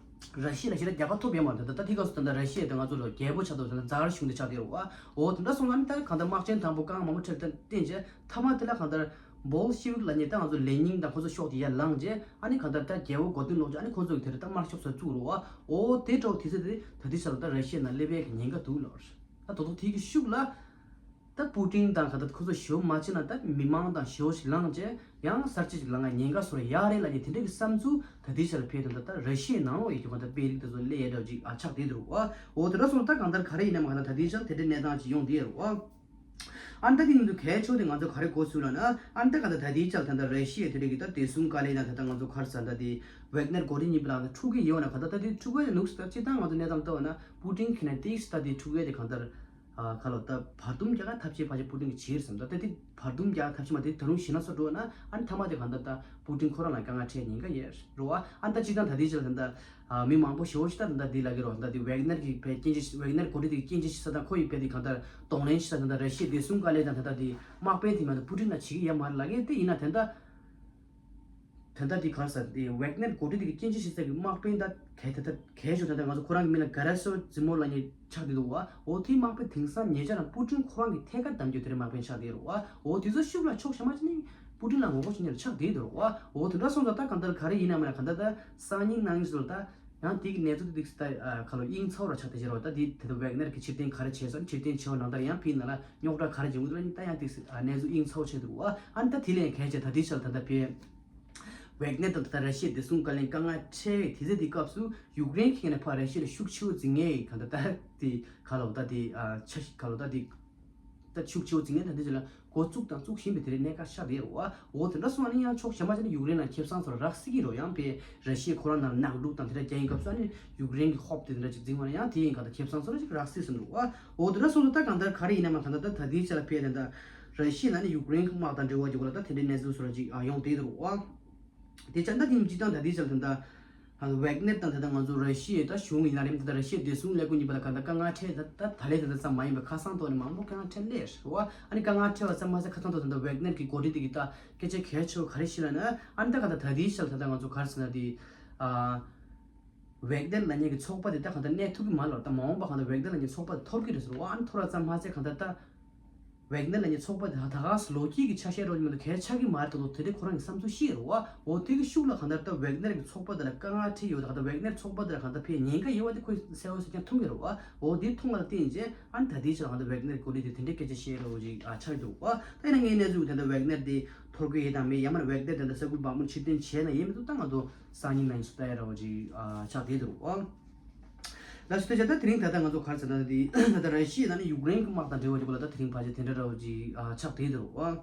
ར་ཤི་ཡ་ལ་ཞེ་དྲག་རྒྱལ་ཁ་ཐོབ་ཡོད་མ་རེད། ད་ལྟ་དེ་སྐབས་སུ་ད་ལྟ་ར་ཤི་ཡ་དེ་ང་ཚོ་ལ་རྒྱལ་པོ་ཆགས་འདུག་ད་ལྟ་ཛར་གཞུང་དེ་ཆགས་བསྡད་ཡོད་རེད་བ། འོ་དེ་འདྲ་སོང་ཙང་ཨ་ནི་ད་གང་ལྟར་དམག་ཆེན་དང་པོ་རྐང་མང་པོ་འཕྲད་དེ་བརྟེན་བྱས་མཐའ་མ་དེ་ལ་གང་ལྟར་Bolshevik་ལབ་མཁན་ད་ང་ཚོ་ལེ་ནིན་དང་ཁོ་ཚོ་ཕྱོགས་དེ་ཡར་ལངས་བྱས་ཨ་ནི་གང་ལྟར་ད་རྒྱལ་པོ་གོ་དུན་ལོག་བྱས་ཨ་ནི་ཁོ་ཚོ་གི་དེ་རེད་ད་དམར་ཤོག་ས་བཙུགས་རེད་བ། འོ་དེ་འདྲ་བོ་དེ་ཚོ་དེ་ད་ལྟའི་ཆར་ལ་ད་ར་ཤི་ཡའི་ནང་སླེབས་ཡས་ཀྱི་ཉེན་ཁ་འདུག་ལབ་རེད། ད་དོ་དོ་དེ་གི་ཤུགས་ལ། ད་པུ་ཏིན་དང་ག་ད་ཁོ་ཚོ་ཞེ་པོ་མ་བྱེད་ན་ད་མི་མང་དང་ཞེ་པོ་ཞིག་ལངས་བྱས་ཡང་གསར་བརྗེ་ཞིག་ལངས་ཡ་ཉེན་ཁ་བཟོ་ཡ་ཡག་རེད་ལབ་ནས་དེ་འདྲ་གི་བསམ་ཚུལ་ད་ལྟའི་ཆར་ལ་ཕེབས་དོན་ད་ད་ར་ཤི་ཡའི་ནང་ལོགས་ཡི་གི་གང་ལྟར་དཔོན་རིགས་དེ་ཚོ་སླེབས་ཡ་འདྲ་ཅིག་ཨ་ཆགས་བསྡད་འདུག་བ། འོ་དེ་འདྲ་སོང་ད་གང་ལྟར་ག་རེ་ཡིན་ནའི་མ་གང་ལྟར་ད་ལྟའི་ཆར་དེ་འདྲའི་གནས་སྟངས་ཅིག་ཡོང་བསྡད་ཡོད་རེད་བ། ཨ་ནི་ད་དེ་ཡིན་དུས་གལ་ཆེ་བ་དེ་ང་ཚོ་ག་རེ་གོ་ཚུལ་ལབ་ན། ཨ་ནི་ད་གང་ལྟར་ད་ལྟའི་ཆར་ད་ལྟ་ར་ཤི་ཡའི་དེ་འདྲ་གི་ད་བདེ་སྲུང་བཀའ་བློན་དང་ད་ལྟ་ང་ཚོ་ག་རེ་ཟེར་ད་དེ་ཝེག་ནར་འགོ་ཁྲིད་གཉིས་པོ་ལ་ད་འཁྲུག་གི་ཡོད་ན་གང་ལྟར་ད་དེ་འཁྲུག་གི་ནུག་ཟེར་ད་སྤྱིར་བཏང་ང་ཚོ་གནས་སྟངས་ལྟ་བ་ན་པུ་ཏིན་གྱིས་ན་ཏིག་ད་དེ་འཁྲུག་གི་དེ་གང་ལྟར། ཨ་ཁ་ལོ་ད་བར་འདུམ་རྒྱག་ག་ཐབས་ཤེས་ཕལ་ཆེར་པུ་ཏིན་གྱིས་བྱེད་ཀྱི་རེད་བསམ། ད་ལྟ་དེ་བར་འདུམ་རྒྱག་ག་ཐབས་ཤེས་མ་དེ་ད་རུང་ཞེད་སྣང་ཚ་འགྲོ་ན་ཨ་ནི་མཐའ་མ་དེ་གང་ལྟར་ད་པུ་ཏིན་ཁོ་རང་ལ་དཀའ་ངལ་འཕྲད་ཉེན་ཁ་ཡོད་རེད་བ། ཨ་ནི་ད་སྤྱིར་བཏང་ད་ལྟའི་ཆར་ད་ལྟ་ཨ་མི་མང་པོ་ཞེ་པོ་ཞིག་ད་ད་ལྟ་དེ་ལབ་ཀྱི་རེད་བ། ད་ལྟ་དེ་ཝེག་ནར་གྱི་བས་སྐྱོན་བརྗོད་བྱེད་ཝེག་ནར་འགོ་ཁྲིད་དེ་གི་སྐྱོན་བརྗོད་བྱེད་ས་དང་ཁོ་ཡི་བས་དེ་གང་ལྟར་གདོང་ལེན་བྱེད་ས་དང་ད་ར་ཤི་ཡའི་བདེ་སྲུང་བཀའ་བློན་དང་ད་ལྟ་དེ་དམག་དཔོན་དེ་མ་གཏོགས་པུ་ཏིན་ལ་བྱེད་ཀྱི་ཡོད་མ་རེད་ལབ་ཀྱི་དེ་ཡིན་ན་དེ་ད། ད་ལྟ་འདི་ག་རེ་ཟེར་ཏེ་ཝེག་ནར་འགོ་ཁྲིད་དེ་གི་སྐྱོན་བརྗོད་བྱེད་ས་གི་དམག་དཔོན་ད་གལ་ད་ལྟ་གལ་ཆེ་ད་ལྟ་ང་ཚོ་ཁོ་རང་གི་མིང་ལ་ག་ར་སོ་ཛི་མོ་ལབ་མཁན་ཆགས་བསྡད་འདུག་བ། འོ་དེའི་དམག་དཔོན་དེང་སང་ཉེ་ཆར་རང་པུ་ཏིན་ཁོ་རང་གི་ཐད་ཀར་གདམ་རྒྱུ་དེ་རེད་དམག་དཔོན་ཆགས་བསྡད་རེད་བ། འོ་དེ་ཚོ་ཤུགས་ལ་ཕྱོགས་གཞན་པ་ཅིག་ནི་པུ་ཏིན་ལ་ངོ་རྒོལ་བྱེད་མཁན་ཆགས་བསྡད་འདུག་བ། འོ་དེ་འདྲ་སོང་ཙང་ད་གང་ལྟར་ག་རེ་ཡིན་ན་མ་ན་གང་ལྟར་ད་སང་ཉིན་གནངས་ཉིན་ཚོ་ལ་ད་ཡང་དེ་གི་གནས་ཚུལ་དེ་ད་ཁ་ལོ་དབྱིངས་ཚ་བོ་ར་ཆགས་བསྡད་ཤག་རེད་བ། ད་དེ་དེ་ད་ཝེག་ནར་གི་ཕྱིར་འཐེན་ག་རེ་བྱས་སོང་། ཕྱིར་འཐེན་བྱས་པ་ནང་ལྟར་ཡང་ཕིའི་ནང་ལ་རྙོག་དྲ་ག་རེ་བྱུང་འདུག་ལ་ནི་ད་ཡང་དེ་གནས་ཚུལ་དབྱིངས་ཚ་བོ་ཆགས་འདུག་བ། ཨ་ནི་ད་དེ་ལས་གལ་ཆེ་ད་དེ་ཆགས་ད་ལྟ་ཕའི་ཝེག་ནར་དང་ད་ལྟ་ར་ཤི་ཡའི་བདེ་སྲུང་བཀའ་བློན་དཀའ་ངལ་འཕྲད་དེ་ཚེ་དེའི་སྐབས་སུ་ཡུཀ་རེན་གྱི་ནས་ཕར་ར་ཤི་ཡ་ལ་ཤུགས་ཆེ་བོ་འཛིན་མཁན་གྱི་གང་ལྟར་ད་དེ་ག་ལ་བ་ད་དེ་ཆ་ཤི་ག་ལ་བ་ད་དེ་ད་ཤུགས་ཆེ་བོ་འཛིན་མཁན་ད་དེ་ཚོ་ལ་འགོ་བཙུགས་དང་བཙུགས་བཞིན་པའི་དེ་རིང་གནད་འགག་ཆགས་བསྡད་ཡོད་རེད་བ། འོ་དེ་འདྲ་སོང་བ་ནི་ཡང་ཕྱོགས་གཞན་པ་ཅིག་ནས་ཡུཀ་རེན་ལ་ཁེ་བཟང་ཚོ་ལ་རག་སྲིད་ཀྱི་རེད་བ། ཡང་ཕའི་ར་ཤི་ཡས་ཁོ་རང་ནང་ལ་ནག་འབྲུག་དང་དེ་འདྲ་རྒྱག་ཡིན་སྐབས་སུ་ཨ་ནི་ཡུཀ་རེན་གྱི་ཧོབ་དེ་དེ་འདྲ་ཅིག་འཛིང་བ་ན་ཡང་དེ་ཡིན་གང་ལྟར་ཁེ་བཟང་ཚོ་ལ་ཅིག་རག་སྲིད་བསམ་འདུག་བ། འོ་དེ་འདྲ་སོང་ཙང་ད་གང་ལྟར་ག་རེ་ཡིན་ན་མ་གང་ལྟར་ད་ད་ལྟའི་ཆ་ལ་ཕའི་ད་ལྟ་ར་ཤི་ཡ་ནང་ནས་ཡུཀ་རེན་གྱི་དམག་དང་འབྲེལ་བ་ཡོད་པ་ལ་ད་དེ་འདྲའི་གནས་ཚུལ་ཚོ་ལ་ཅིག་ཡོང་བསྡད་འདུག་བ། དེ་ཆ་ད་དེ་ཡིན་སྤྱིར་བཏང་ད་ལྟའི་ཆ་ལ་ད་ལྟ། ཝེག་ནེར་དང་ད་ལྟ་ང་ཚོ་ར་ཤི་ཡའི་ད་གཞུང་ཡིན་ན་རེད། ད་ལྟ་ར་ཤི་ཡའི་བདེ་སྲུང་ལས་ཁུངས་གཉིས་པ་ལ་ག་ད་དཀའ་ངལ་འཕྲད་ད་ད་ད་ལས་ད་ལྟ་ཙམ་མ་ཡིན་པའི་ཁ་སང་ཐོག་ནས་མང་པོ་དཀའ་ངལ་འཕྲད་སླེབས་རེད་བ། ཨ་ནི་དཀའ་ངལ་འཕྲད་པ་ཙམ་མ་ཟད་ཁ་སང་ཐོག་ད་ལྟ་ཝེག་ནེར་གྱི་འགོ་ཁྲིད་དེ་གི་ད་སྐད་ཆ་གལ་ཆེ་བ་ག་རེ་ཞིག་ལབ་ན། ཨ་ནི་ད་ག་ད་ད་ལྟའི་ཆར་ད་ལྟ་ང་ཚོ་ག་རེ་ཟེར་ན་དེ། ཝེག་ནེར་ལབ་མཁན་གྱི་ཚོགས་པ་དེ་ད་ག་ད་གནས་ཐུབ་ཀྱི་མ་རེད་ལ། ད་མ་འོངས་པ་ག་ད་ཝེག་ནེར་ལབ་མཁན་ཚོགས་པ་དེ་འཐོར་གྱི་རེད་ཟེར་བ། ཨ་ནི་འཐོར་བ་ཙམ་མ་ཟད་ག་ད་ད། ཝེག་ནེར་ལབ་མཁན་ཚོགས་པ་དེ་ད་ག་སེ་ལོ་རྒྱུས་ཀྱི་ཆ་ཤས་རོགས་ཀྱི་མི་འདུག་གལ་ཆགས་ཀྱི་མ་རེད་དོ། དེ་འདྲའི་ཁོ་རང་གི་བསམ་ཚུལ་བཤད་རེད་བ། འོ་དེ་གི་ཤུགས་ལ་གང་ལྟར་ད་ཝེག་ནེར་གྱི་ཚོགས་པ་དེ་ལ་དཀའ་ངལ་འཕྲད་ཡོད། ད་གང་ལྟར་ཝེག་ནེར་ཚོགས་པ་དེ་ལ་གང་ལྟར་ཕན་ཉེན་ཁ་ཡོད་པ་དེ་ཁོས་གསལ་པོ་གསལ་རྐྱང་མཐོང་གི་རེད་བ། འོ་དེ་མཐོང་བ་ལ་བརྟེན་བྱས་ཨ་ནི་ད་ལྟའི་ཆར་གང་ལྟར་ཝེག་ནེར་གྱི་འགོ་ཁྲིད་དེ་དེ་འདྲའི་སྐད་ཆ་བཤད་རོགས་ཅིག་ཨ་ཆགས་འདུག་བ། ད་ཡིན་ན་ངའི་གནས་ཚུལ་དེ་འདྲ་ཝེག་ནེར་དེ་འཐོར་གི་ཡོད་དང་མེད། ཡང་མིན་ཝེག་ནེར་དེ་འདྲ་ས་ཁུལ་བག་མུར་ཕྱིར་འཐེན་བྱས་ན་ཡིན་མི་འདུག་ད་ང་ཚོ་སང་ཉིན་གནངས་ཉིན་སུ་ལྟ་ཡ་རོགས་ཅིག་ཨ་ཆགས་བསྡད་འདུག་བ། ལགས་སོ། དེ་བྱས་ད་དེ་རིང་ད་ལྟ་ང་ཚོ་ག་རེ་ཟེར་ན་དེ་ད་ལྟ་ར་ཤི་ཡ་དང་ནི་ཡུཀ་རེན་གྱི་དམག་དང་འབྲེལ་བ་ཡོད་པ་ལ་ད་དེ་རིང་ཕལ་ཆེར་དེ་འདྲ་འདྲ་བོ་ཅིག་ཨ་ཆགས་བསྡད་འདུག་བ།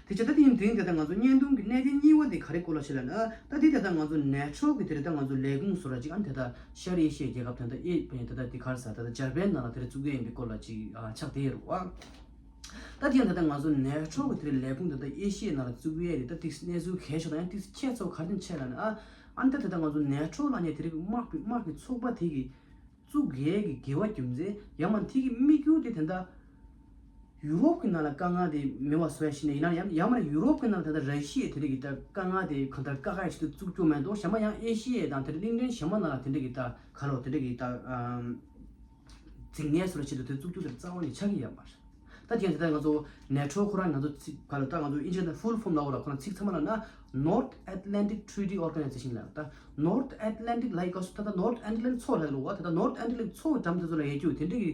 དེ་བྱས་ད་དེ་ཡིན་དེ་རིང་ད་ལྟ་ང་ཚོ་བརྙན་ཐུང་གི་གནད་དོན་གཉིས་པ་དེ་ག་རེ་སྐོར་ལ་བཤད་ལབ་ན། ད་དེ་ད་ལྟ་ང་ཚོ་ནེ་ཊོ་གི་དེ་རེད། ད་ང་ཚོ་ལས་ཁུངས་བཟོ་འདྲ་ཅིག་ཨ་ནི་ད་ལྟ་ཤར་ཨེ་ཤི་ཡའི་རྒྱལ་ཁབ་ད་ལྟ་ཨེ་ད་ལྟ་དེ་ག་རེ་ཟེར་ད་ལྟ་འཇར་པན་ནང་ལ་དེ་རེད་བཙུགས་ཡས་ཡིན་པའི་སྐོར་ལ་ཅིག་ཨ་ཆགས་བསྡད་ཡོད་རེད་བ། ད་དེ་ཡང་ད་ལྟ་ང་ཚོ་ནེ་ཊོ་གི་དེ་རེད་ལས་ཁུངས་ད་ལྟ་ཨེ་ཤི་ཡའི་ནང་ལ་བཙུགས་ཡས་རེད། ད་དེ་གནས་ཚུལ་གལ་ཆེ་དང་ཡང་དེ་ཁྱད་མཚར་བ་ག་རེ་ཆེ་ལབ་ན། ཨ་ནི་ད་ད་ལྟ་ང་ཚོ་ནེ་ཊོ་ལབ་མཁན་དེ་རིགས་དམག་དམག་གི་ཚོགས་པ་དེ་གི་བཙུགས་ཡས་ཀྱི་དགེ་བ་རྒྱུ་མཚན་ཡང་མ་དེ་གི་དམིགས་ཡུལ་དེ་ད་ལྟ་ཡུ་རོབ་ཀྱི་ནང་ལ་དཀའ་ངལ་དེ་མེད་པ་བཟོ་ཡ་ཞིག་ནས་ཡིན་ན་ཡང་ཡང་མ་ཡུ་རོབ་ཀྱི་ནང་ལ་ད་ལྟ་ར་ཤི་ཡའི་དེ་རིགས་ཀྱི་ད་དཀའ་ངལ་དེ་གང་ལྟར་བཀག་ཡ་ཞིག་ཏུ་བཙུགས་རྒྱུ་མེད་དོ། གཞན་པ་ཡང་ཨེ་ཤི་ཡའི་དང་དེ་རིགས་གླིང་ཕྲན་གཞན་པ་ནང་ལ་དེ་འདྲ་གི་ད་ག་ལོ་དེ་འདྲ་གི་ད་འཛིང་ངན་བཟོ་ར་ཆེད་དུ་དེ་བཙུགས་རྒྱུ་དེ་རྩ་བ་ནས་ཆགས་ཀྱི་ཡོད་མ་རེད། ད་དེ་ཡང་དེ་ལྟར་ང་ཚོ་ནེ་ཊོ་ཁོ་རང་ང་ཚོ་ཚིག་ག་ལ་ད་ང་ཚོ་ཨིན་ཇི་ནང་ཕུལ་ཕོམ་ལབ་དགོས་ལ། ཁོ་རང་ཚིག་ཚང་མ་ལབ་ན་North Atlantic Treaty Organization ལབ། ད་North Atlantic ལབ་ཡི་སྐབས་སུ་ད་ལྟ་North Atlantic ཚོགས་ལབ་ལོ་བ། ད་ལྟ་North Atlantic ཚོགས་འགྲམ་དེ་ཚོ་ལ་ཡོད་རྒྱུ་དེ་འདྲ་གི་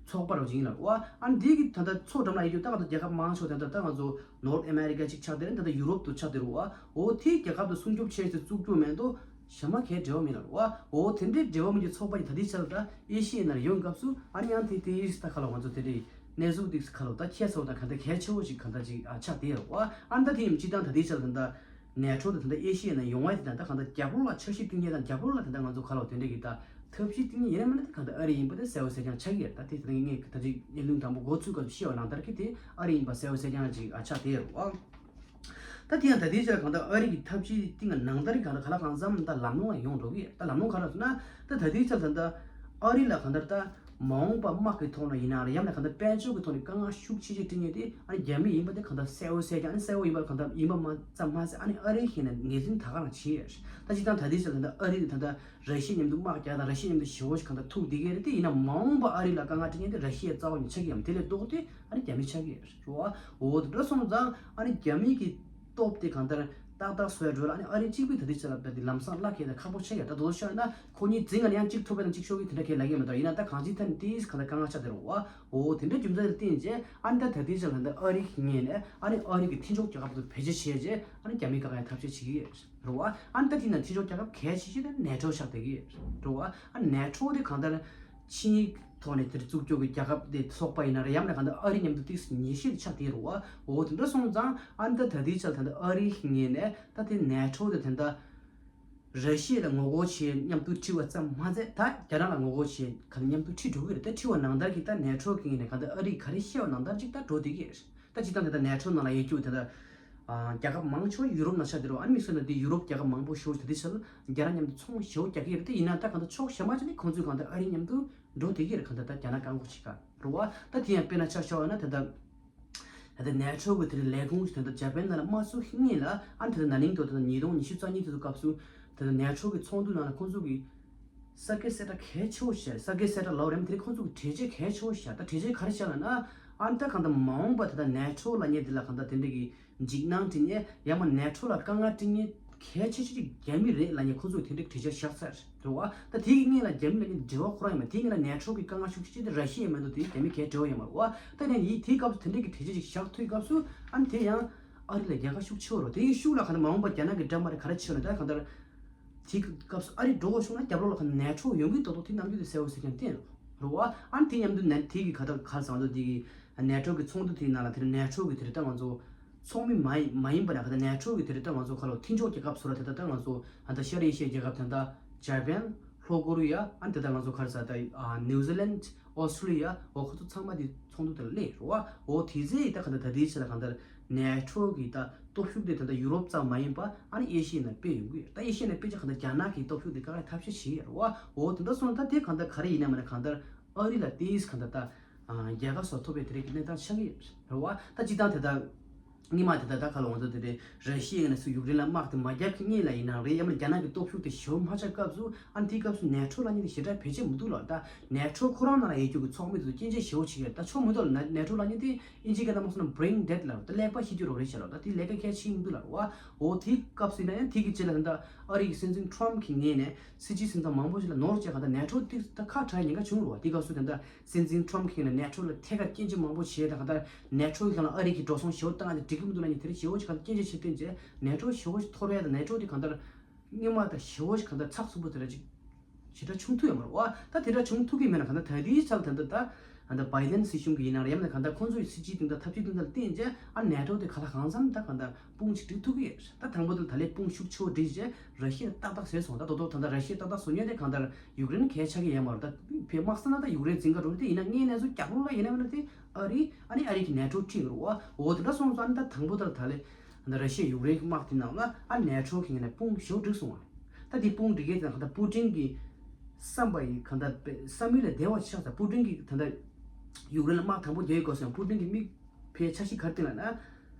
ཚོགས་པ་རུ་ཅིག་ཡིན་ལབ་བ། ཨ་ནི་དེ་གི་ད་ལྟ་ཚོགས་འགྲམ་ལ་ཡོད་རྒྱུ་ད་ང་ཚོ་རྒྱལ་ཁབ་མང་ཤོས་དེ་ད་ད་ང་ཚོ་North America ཅིག་ཆགས་དེ་རེད། ད་ལྟ་ཡུ་རོབ་ཏུ་ཆགས་དེ་རུ་བ། འོ་དེའི་རྒྱལ་ཁབ་ཏུ་སྲུང་སྐྱོབ་བྱས་ཏེ་བཙུགས་རྒྱུ་མེད་དོ། གཞན་མ་གའི་འབྲེལ་བ་མེད་ལ་རེད་བ། འོ་དེ་འདྲའི་འབྲེལ་བ་མེད་ཀྱི་ཚོགས་པ་ཡིན་ད་དེའི་ཆ་ལ་ད་ཨེ་ཤི་ཡའི་ནང་ཡོང་སྐབས་སུ་ཨ་ནི་ཡང་དེ་དེའི་ད་ག་ལ་ང་ཚོ་དེ་འདྲའི་གནས་ཚུལ་དེ་ག་ལ་ད་ཁྱད་མཚར་བ་དང་ག་ད་གལ་ཆེ་བོ་ཞིག་ག་ད་ཅིག་ཨ་ཆགས་བསྡད་ཡོད་རེད་བ། ཨ་ནི་ད་དེ་ཡིན་སྤྱི་བཏང་ད་དེའི་ཆ་ལ་ད་ནེ་ཊོ་དེ་ད་ཨེ་ཤི་ཡའི་ནང་ཡོང་བ་དེ་ད་ད་ག་ད་རྒྱ་བོད་ལ་འཆར་གཞི་བཏིང་མཁན་དང་རྒྱ་བོད་ལ་དེ་ད་ང་ཚོ་ག་ལ་དེ་འདྲའི་གི་ད་ཐབས་ཤེས་བཏིང་མཁན་ཡིན་ན་མིན་ན་དེ་ག་ད་ཨ་རི་ཡིན་པ་དེ་གསལ་པོ་གསལ་རྐྱང་ཆགས་ཀྱི་ཡོད་རེད། ད་དེ་ད་ངས་ད་ཅིག་བརྙན་ཐུང་དང་པོ་འགོ་ཚུགས་སྐབས་སུ་བཤད་པ་ནང་ལྟར་གི་དེ་ཨ་རི་ཡིན་པ་གསལ་པོ་གསལ་རྐྱང་ཅིག་ཨ་ཆགས་བསྡད་ཡོད་རེད་བ། ད་དེ་ཡང་ད་ལྟའི་ཆར་གང་ལྟར་ཨ་རི་གི་ཐབས་ཇུས་སྟེང་ནང་ལྟར་གང་ལྟར་ག་ལ་གང་འཚམ་ད་ལམ་ལྷོང་ལ་ཡོང་འགྲོ་གི་ཡོད། ད་ལམ་ལྷོང་ག་རེ་ཟེར་ན་ད་ད་ལྟའི་ཆར་ད་ལྟ་ཨ་རི་ལ་གང་ལྟར་ད་མ་འོངས་པ་དམག་གི་ཐོག་ནས་ཡིན་ན་རེད། ཡང་ན་གང་ལྟར་དཔལ་འབྱོར་གྱི་ཐོག་ནས་དཀའ་ངལ་ཤུགས་ཆེ་ཆེ་འཕྲད་མཁན་དེ་ཨ་ནི་རྒྱ་མི་ཡིན་པ་དེ་གང་ལྟར་གསལ་པོ་གསལ་རྐྱང་། ཨ་ནི་གསལ་པོ་ཡིན་པ་གང་ལྟར་ཡིན་པ་མ་ཙམ་མ་ཟད་ཨ་ནི་ཨ་རི་ཞིག་ནས་ངོས་འཛིན་ད་ག་རང་བྱེད་ཡོད། ད་སྤྱིར་བཏང་ད་ལྟའི་ཆར་ད་ལྟ་ཨ་རི་དེ་ད་ལྟ་ར་ཤི་ཡ་མཉམ་དུ་དམག་རྒྱག་དང་ར་ཤི་ཡ་མཉམ་དུ་ཞི་བོ་ཞིག་གང་ལྟར་ཐུག་བསྡད་ཀྱི་རེད། དེ་ཡིན་ན་མ་འོངས་པ་ཨ་རི་ལ་དཀའ་ངལ་འཕྲད་མཁན་དེ་ར་ཤི་ཡའི་རྩ་བ་ནས་ཆགས་ཀྱི་ཡོད་མ་རེད། དེ་ལས་ལྡོག་སྟེ་ཨ་ནི་རྒྱ་མི་ཆགས་ཀྱི་ཡོད་རེད་བ། འོ་དེ་འདྲ་སོང་ཙང་ཨ་ནི་རྒྱ་མི་གི་སྟོབས་དེ་གང་ལྟར་ཏག་ཏག་བཟོ་ཡ་འགྲོ་ལ་ཨ་ནི་ཨ་རི་གཅིག་པུས་ད་ལྟའི་ཆར་ལ་ད་དེ་ལམ་སང་གླ་འཁེལ་ན་ཁག་པོ་ཆགས་ཀྱི་ཡོད། ད་དོ་ཤོད་ན་ཁོ་གཉིས་འཛིང་ག་ནས་ཡང་གཅིག་ཐུབ་པ་དང་གཅིག་ཤོར་གི་དེ་འདྲ་གས་ལ་ངེས་མ་གཏོགས་ཡིན་ན་ད་གང་ཅིའི་ཐད་ནས་དེ་གང་ལྟར་དཀའ་ངལ་ཆགས་བསྡད་རེད་བ། འོ་དེ་འདྲ་རྒྱུ་མཚན་ལ་བརྟེན་བྱས་ཨ་ནི་ད་ད་ལྟའི་ཆར་ལ་ད་ཨ་རི་གི་ངོས་ནས་ཨ་ནི་ཨ་རི་གི་མཐུན་ཕྱོགས་རྒྱལ་ཁབ་ཏུ་བེད་སྤྱོད་བྱས་རྗེས་ཨ་ནི་རྒྱ་མི་དཀའ་ངལ་ཐབས་ཤེས་བྱེད་ཀྱི་ཡོད་རེད་བ། ཨ་ནི་ད་དེ་ན་མཐུན་ཕྱོགས་རྒྱལ་ཁབ་གལ་ཆེ་ཤོས་དེ་ནེ་ཊོ་ཆགས་བསྡད་ཀྱི་ཡོད་རེད་བ། ཨ་ནེ་ཊོ་དེ་གང་ལྟར་ཆིངས་ཡིག་ཐོག་ནས་དེར་བཙུགས་རྒྱུ་གི་རྒྱལ་ཁབ་དེ་ཚོགས་པ་ཡིན་ན་རེད། ཡང་ན་གང་ལྟར་ཨ་རི་མཉམ་དུ་ཏིག་ཉེ་ཤོས་ཆགས་བསྡད་རེད་བ། འོ་དེ་འདྲ་སོང་ཙང་ཨ་ནི་ད་ད་ལྟའི་ཆར་ད་ལྟ་ཨ་རི་གི་ངོས་ནས་ད་དེ་ནེ་ཊོ་དེ་ད་ལྟ་ར་ཤི་ཡ་ལ་ངོ་རྒོལ་བྱེད་མཉམ་དུ་ཁྲིད་པ་ཙམ་མ་ཟད་ད་རྒྱ་ནག་ལ་ངོ་རྒོལ་བྱེད་ག་ལ་མཉམ་དུ་ཁྲིད་འགྲོ་གི་རེད། ད་ཁྲིད་པ་ནང་ལྟར་གྱི་ད་ནེ་ཊོ་གི་ངོས་ནས་གང་ལྟར་ཨ་རི་ག་རེ་བཤད་པ་ནང་ལྟར་ཅིག་ད་འགྲོ་བསྡད་ཀྱི་རེད། ད་སྤྱིར་བཏང་དེ་ད་ནེ་ཊོ་ནང་ལ་ཡོད་རྒྱུ་དེ་ད་ཨ་རྒྱལ་ཁབ་མང་ཆེ་བ་ཡུ་རོབ་ནང་ཆགས་བསྡད་རེད་བ། ཨ་ནི་དམིགས་བསལ་ན་དེ་ཡུ་རོབ་རྒྱལ་ཁབ་མང་པོ་ཞེ་པོ་ད་ལྟའི་ཆར་རྒྱ་ནག་མཉམ་དུ་ཚོང་ཞེ་པོ་རྒྱག་གི་ཡོད་རེད། དེ་ཡིན་ན་ད་གང་ལྟར་ཕྱོགས་གཞན་པ་ཅིག་ནས་ཁོང་ཚོས་གང་ལྟར་ཨ་རི་མཉམ་དུ་འགྲོ་བསྡད་ཀྱི་རེད། གང་ལྟར་ད་རྒྱ་ནག་བཀག་འགོག་བྱེད་ག་རེད་བ། ད་དེ་ཡང་དཔེར་ན་ཆ་བཞག་པ་ན་ད་ལྟ་ད་ལྟ་ནེ་ཊོ་གི་དེ་ལས་ཁུངས་ད་ལྟ་ཇ་པན་ནང་ལ་དམག་འཛུགས་ཤིག་ངེས་ལ་ཨ་ནི་ད་ལྟ་ན་ནིང་དུ་ད་ལྟ་ཉིས་སྟོང་ཉི་ཤུ་རྩ་གཉིས་དུས་སྐབས་སུ་ད་ལྟ་ནེ་ཊོ་གི་ཚོགས་འདུ་ནང་ལ་ཁོང་ཚོ་གི་ས་དགེ་གསལ་བསྒྲགས་གལ་ཆེ་བོ་ཞིག་བྱས། ས་དགེ་གསལ་བསྒྲགས་ལབ་རེད་མ་དེ་རིང་ཁོང་ཚོ་གི་གྲོས་ཆོད་གལ་ཆེ་བོ་ཞིག་བྱས། ད་གྲོས་ཆོད་ག་རེ་བྱས་ལབ་ན་ཨ་ནི་ད་གང་ལྟར་མ་འོངས་པ་ད་ལྟ་ནེ་ཊོ་ལབ་མཁན་དེ་ལ་གང་ལྟར་དེ་འདྲ་གི་འཇིགས་སྣང་སྤྲད་མཁན་ཡང་མ་ནེ་ཊོ་ལ་དཀའ་ངལ་སྤྲད་མཁན་གལ་ཆེ་ཤོས་ཅིག་རྒྱ་མི་རེད་ལབ་མཁན་ཁོང་ཚོས་དེ་འདྲའི་གྲོས་ཆོད་བཞག་ཚར་རེད་བ། ད་དེ་གི་སྔོན་ལ་རྒྱ་མི་ལབ་མཁན་འབྲེལ་བ་ཁོ་རང་ཡོད་མ་རེད། དེ་སྔོན་ལ་ནེ་ཊོ་གི་དཀའ་ངལ་ཤུགས་ཆེ་ཆེ་དེ་ར་ཤི་ཡ་མ་གཏོགས་དེ་རྒྱ་མི་གའི་འབྲེལ་བ་ཡོད་མ་རེད་བ། ད་ནས་ཡིན་དེའི་སྐབས་སུ་དེ་འདྲའི་གི་གྲོས་ཆོད་ཅིག་བཞག་ཐུབ་སྐབས་སུ་ཨ་ནི་དེ་ཡང་ཨ་རི་ལ་རྒྱལ་ཁ་ཤུགས་ཆེ་བ་རེད། དེ་གི་ཤུགས་ལ་གང་ལྟར་མ་འོངས་པ་རྒྱ་ནག་གི་འདྲ་མ་རེད་ག་རེ་བྱེད་ལ་ད་གང་ལྟར་དེའི་སྐབས་སུ་ཨ་རི་འགྲོ་དགོས་བྱུང་ན་རྒྱབ་ལོགས་ལ་གང་ལྟར་ནེ་ཊོ་ཡོང་གི་ཏོག་ཏོག་དེ་རྣམ་འགྱུར་དེ་གསལ་པོ་གསལ་རྐྱང་བསྟན་རེད་བ། ཨ་ནི་དེ་མཉམ་དུ་ནེ་དེ་གི་ག་ད་ག་རེ་ཟེར་བ་འདུག་དེ་གི་ནེ་ཊོ་གི་ཚོགས་འདུ་དེའི་ནང་ལ་དེ་ནེ་ཊོ་གི་དེ་རེད་ད་ང་ཚོ་ཚོགས་མི་མ་ཡིན་མ་ཡིན་པ་ན་ག་ད་ནེ་ཊོ་གི་དེ་རེད་ད་ང་ཚོ་ཁ་ལོ་མཐུན་ཕྱོགས་རྒྱལ་ཁབ་སུ་ར་དེ་ད་ད་ང་ཚོ་ཨ་ད་ཤར་ཨེ་ཤི་ཡའི་རྒྱལ་ཁབ་དེ་ད་ཇ་པན། ལྷོ་ཀོ་རི་ཡ། ཨ་ནི་དེ་ད་ང་ཚོ་ག་རེ་ཟེར་ད་ཨ་ནིའུ་ཛི་ལན། ཨོ་སི་ཀྲི་ལི་ཡ། འོ་ཁོ་ཚོ་ཚང་མ་དེ་ཚོགས་འདུ་དེ་ལ་སླེབས་རེད་བ། འོ་དེ་ཚེ་ད་ག་ད་ད་དེའི་ཆ་ལ་གང་ལྟར་ནེ་ཊོ་གི་ད་སྟོབས་ཤུགས་དེ་ད་ད་ཡུ་རོབ་ཙམ་མ་ཡིན་པ་ཨ་ནི་ཨེ་ཤི་ཡའི་ནང་སྤེལ་ཡོང་གི་ཡོད། ད་ཨེ་ཤི་ཡའི་ནང་སྤེལ་ཆ་གང་ལྟར་རྒྱ་ནག་གི་སྟོབས་ཤུགས་དེ་དཀའ་ངལ་ཐབས་ཤེས་བྱེད་ཀྱི་ཡོད་རེད་བ། འོ་དེ་འདྲ་སོང་ད་དེ་གང་ལྟར་ག་རེ་ཡིན་ན་མིན་ན་གང་ལྟར་ཨ་རི་ལ་དེའི་གང་ལྟར་ད་རྒྱལ་ཁ་བཟོ་ཐུབ་པའི་དེ་རིགས་ཀྱི་གནས་སྟངས་ཆགས་ཀྱི་ཡོད་རེད་བ། ད་སྤྱིར་བཏང་དེ་ད་སྔོན་མ་དེ་ད་ད་ག་ལ་ང་ཚོ་དེ་རེད། ར་ཤི་ཡའི་ནས་སུ་ཡུཀ་རེན་ལ་དམག་དེ་མ་རྒྱག་གི་སྔོན་ལ་ཡིན་ནའང་རེད། ཡང་མིན་རྒྱ་ནག་གི་སྟོབས་ཤུགས་དེ་ཞེ་པོ་མ་ཆགས་སྐབས་སུ་ཨ་ནི་དེའི་སྐབས་སུ་ནེ་ཊོ་ལབ་མཁན་དེ་ཞེ་དྲག་བེད་སྤྱོད་མི་འདུག་ལ། ད་ནེ་ཊོ་ཁོ་རང་ནང་ལ་ཡོད་རྒྱུ་གི་ཚོགས་མི་དེ་ཚོ་སྐྱོན་བརྗོད་ཞེ་པོ་བྱེད་ཀྱི་ཡོད། ད་ཆོག་མི་འདུག་ལ། ནེ་ཊོ་ལབ་མཁན་དེ་ཨིན་ཇི་སྐད་ནང་མ་སོང་ན་brain dead ལབ་རེད། ད་ཀླད་པ་ཤི་རྒྱུ་རོ་རེད་བྱས་ལ། ད་དེ་ལས་ཀ་གལ་ཆེ་མི་འདུག་ལ་རེད་བ། འོ་དེའི་སྐབས་སུ་ཡིན་ན་ཡང་དེ་གི་རྗེས་ལ་ད་ཨ་རི་གི་སྲིད་འཛིན་ཊརམ་ཕི་གི་ངོས་ནས་སྲིད་སྤྱིའི་སེམས་ཐག་མང་པོ་ཞིག་ལ་ནོར་བྱས་གང་ལྟར་ནེ་ཊོ་དེ་ད་ཁ་བྲལ་ཉེན་ཁ་བྱུང་རེད་བ། དེའི་སྐབས་སུ་ད་ད་སྲིད་འཛིན་ཊརམ་ཕི་ལ་ནེ་ཊོ་ལ་ཐད་ཀར་སྐྱོན་བརྗོད་མང་པོ་བྱས། ད་གང་ལྟར་ནེ་ཊོ་གི་སྒང་ལ་ཨ་རི་གི་འགྲོ་སོང་ཞེ་པོ་བཏང་ཡ་དེ་འགྲིག་གི་མི་འདུག་ལབ་མཁན་དེ་རིགས་ཞེ་པོ་ཅིག་གང་ལྟར་སྐྱོན་བརྗོད་བྱེད་དོན་བྱས། ནེ་ཊོ་ཞེ་པོ་ཅིག་འཐོར་བ་དང་ནེ་ཊོ་དེ་གང་ལྟར་སྔོན་མ་དང་ཞེ་པོ་ཅིག་གང་ལྟར་ཚགས་ཚུད་པོ་དེ་འདྲ་ཅིག་ཞེ་དྲག་བྱུང་ཐུབ་ཡོད་མ་རེད་བ། ད་དེ་འདྲ་བྱུང་ཐུབ་ཀྱི་མེད་ན་གང་ལྟར་ད་ལྟའི་ཆར་ད་ལྟ་ད་ད་བྷའི་ཌེན་སྲིད་གཞུང་གི་ཡིན་ན་རེད། ཡང་ན་གང་ལྟར་ཁོང་ཚོ་ཡི་སྲིད་ཇུས་དེ་འདྲ་ཐབས་ཇུས་དེ་འདྲ་ལ་བརྟེན་བྱས་ཨ་ནེ་ཊོ་དེ་གང་ལ་གང་འཚམ་ད་གང་ལྟར་དཔུང་ཅིག་སྒྲིག་ཐུབ་ཀྱི་ཡོད། ད་དང་པོ་དེ་ད་ལས་དཔུང་ཤུགས་ཆེ་བོ་སྒྲིག་བྱས་ར་ཤི་ཡ་ཏག་ཏག་བཟོས་སོང་། ད་དོ་དོ་ད་ལྟ་ར་ཤི་ཡ་ཏག་ཏག་བཟོ་མཁན་དེ་གང་ལྟར་ཡུཀ་རེན་གལ་ཆགས་ཀྱི་ཡོད་མ་རེད། ད་ཕེ་དམག་ས་ན་ད་ཡུཀ་རེན་འཛིན་ག་འགྲོ་གི་དེ་ཡིན་ན་དངོས་གནས་སུ་རྒྱབ་ལོགས་ལ་ཡིན་ན་མིན་ན་དེ་ཨ་རི་ཨ་ནི་ཨ་རི་གི་ནེ་ཊོ་ཁྲིད་ཀྱི་རེད་བ། འོ་དེ་འདྲ་སོང་ཙང་ད་དང་པོ་ད་ད་ལས་ད་ར་ཤི་ཡ་ཡུཀ་རེན་གྱི་དམག་དེ་ནང་ལ་ཨ་ནེ་ཊོ་གི་ངོས་ནས་དཔུང་ཞེ་པོ་སྒྲིག་སོང་བ་རེད། ད་དེ་དཔུང་སྒྲིག་མཁན་དེ་ད་ད་པུ་ཏིན་གྱི་བསམ་པ་ཡི་གང་ལྟར་བསམ་ཡུལ་ལས་འདས་པ་ཆགས་ཙང་། པུ་ཏིན་གྱིས་ད་ལྟ་ཡུཀ་རེན་ལ་དམག་དང་པོ་རྒྱག་ཡོད་སྐོར་སོང་། པུ་ཏིན་གྱི་དམིགས་ཕའི་འཆར་གཞི་ག་རེ་བཏིང་ལབ་ན།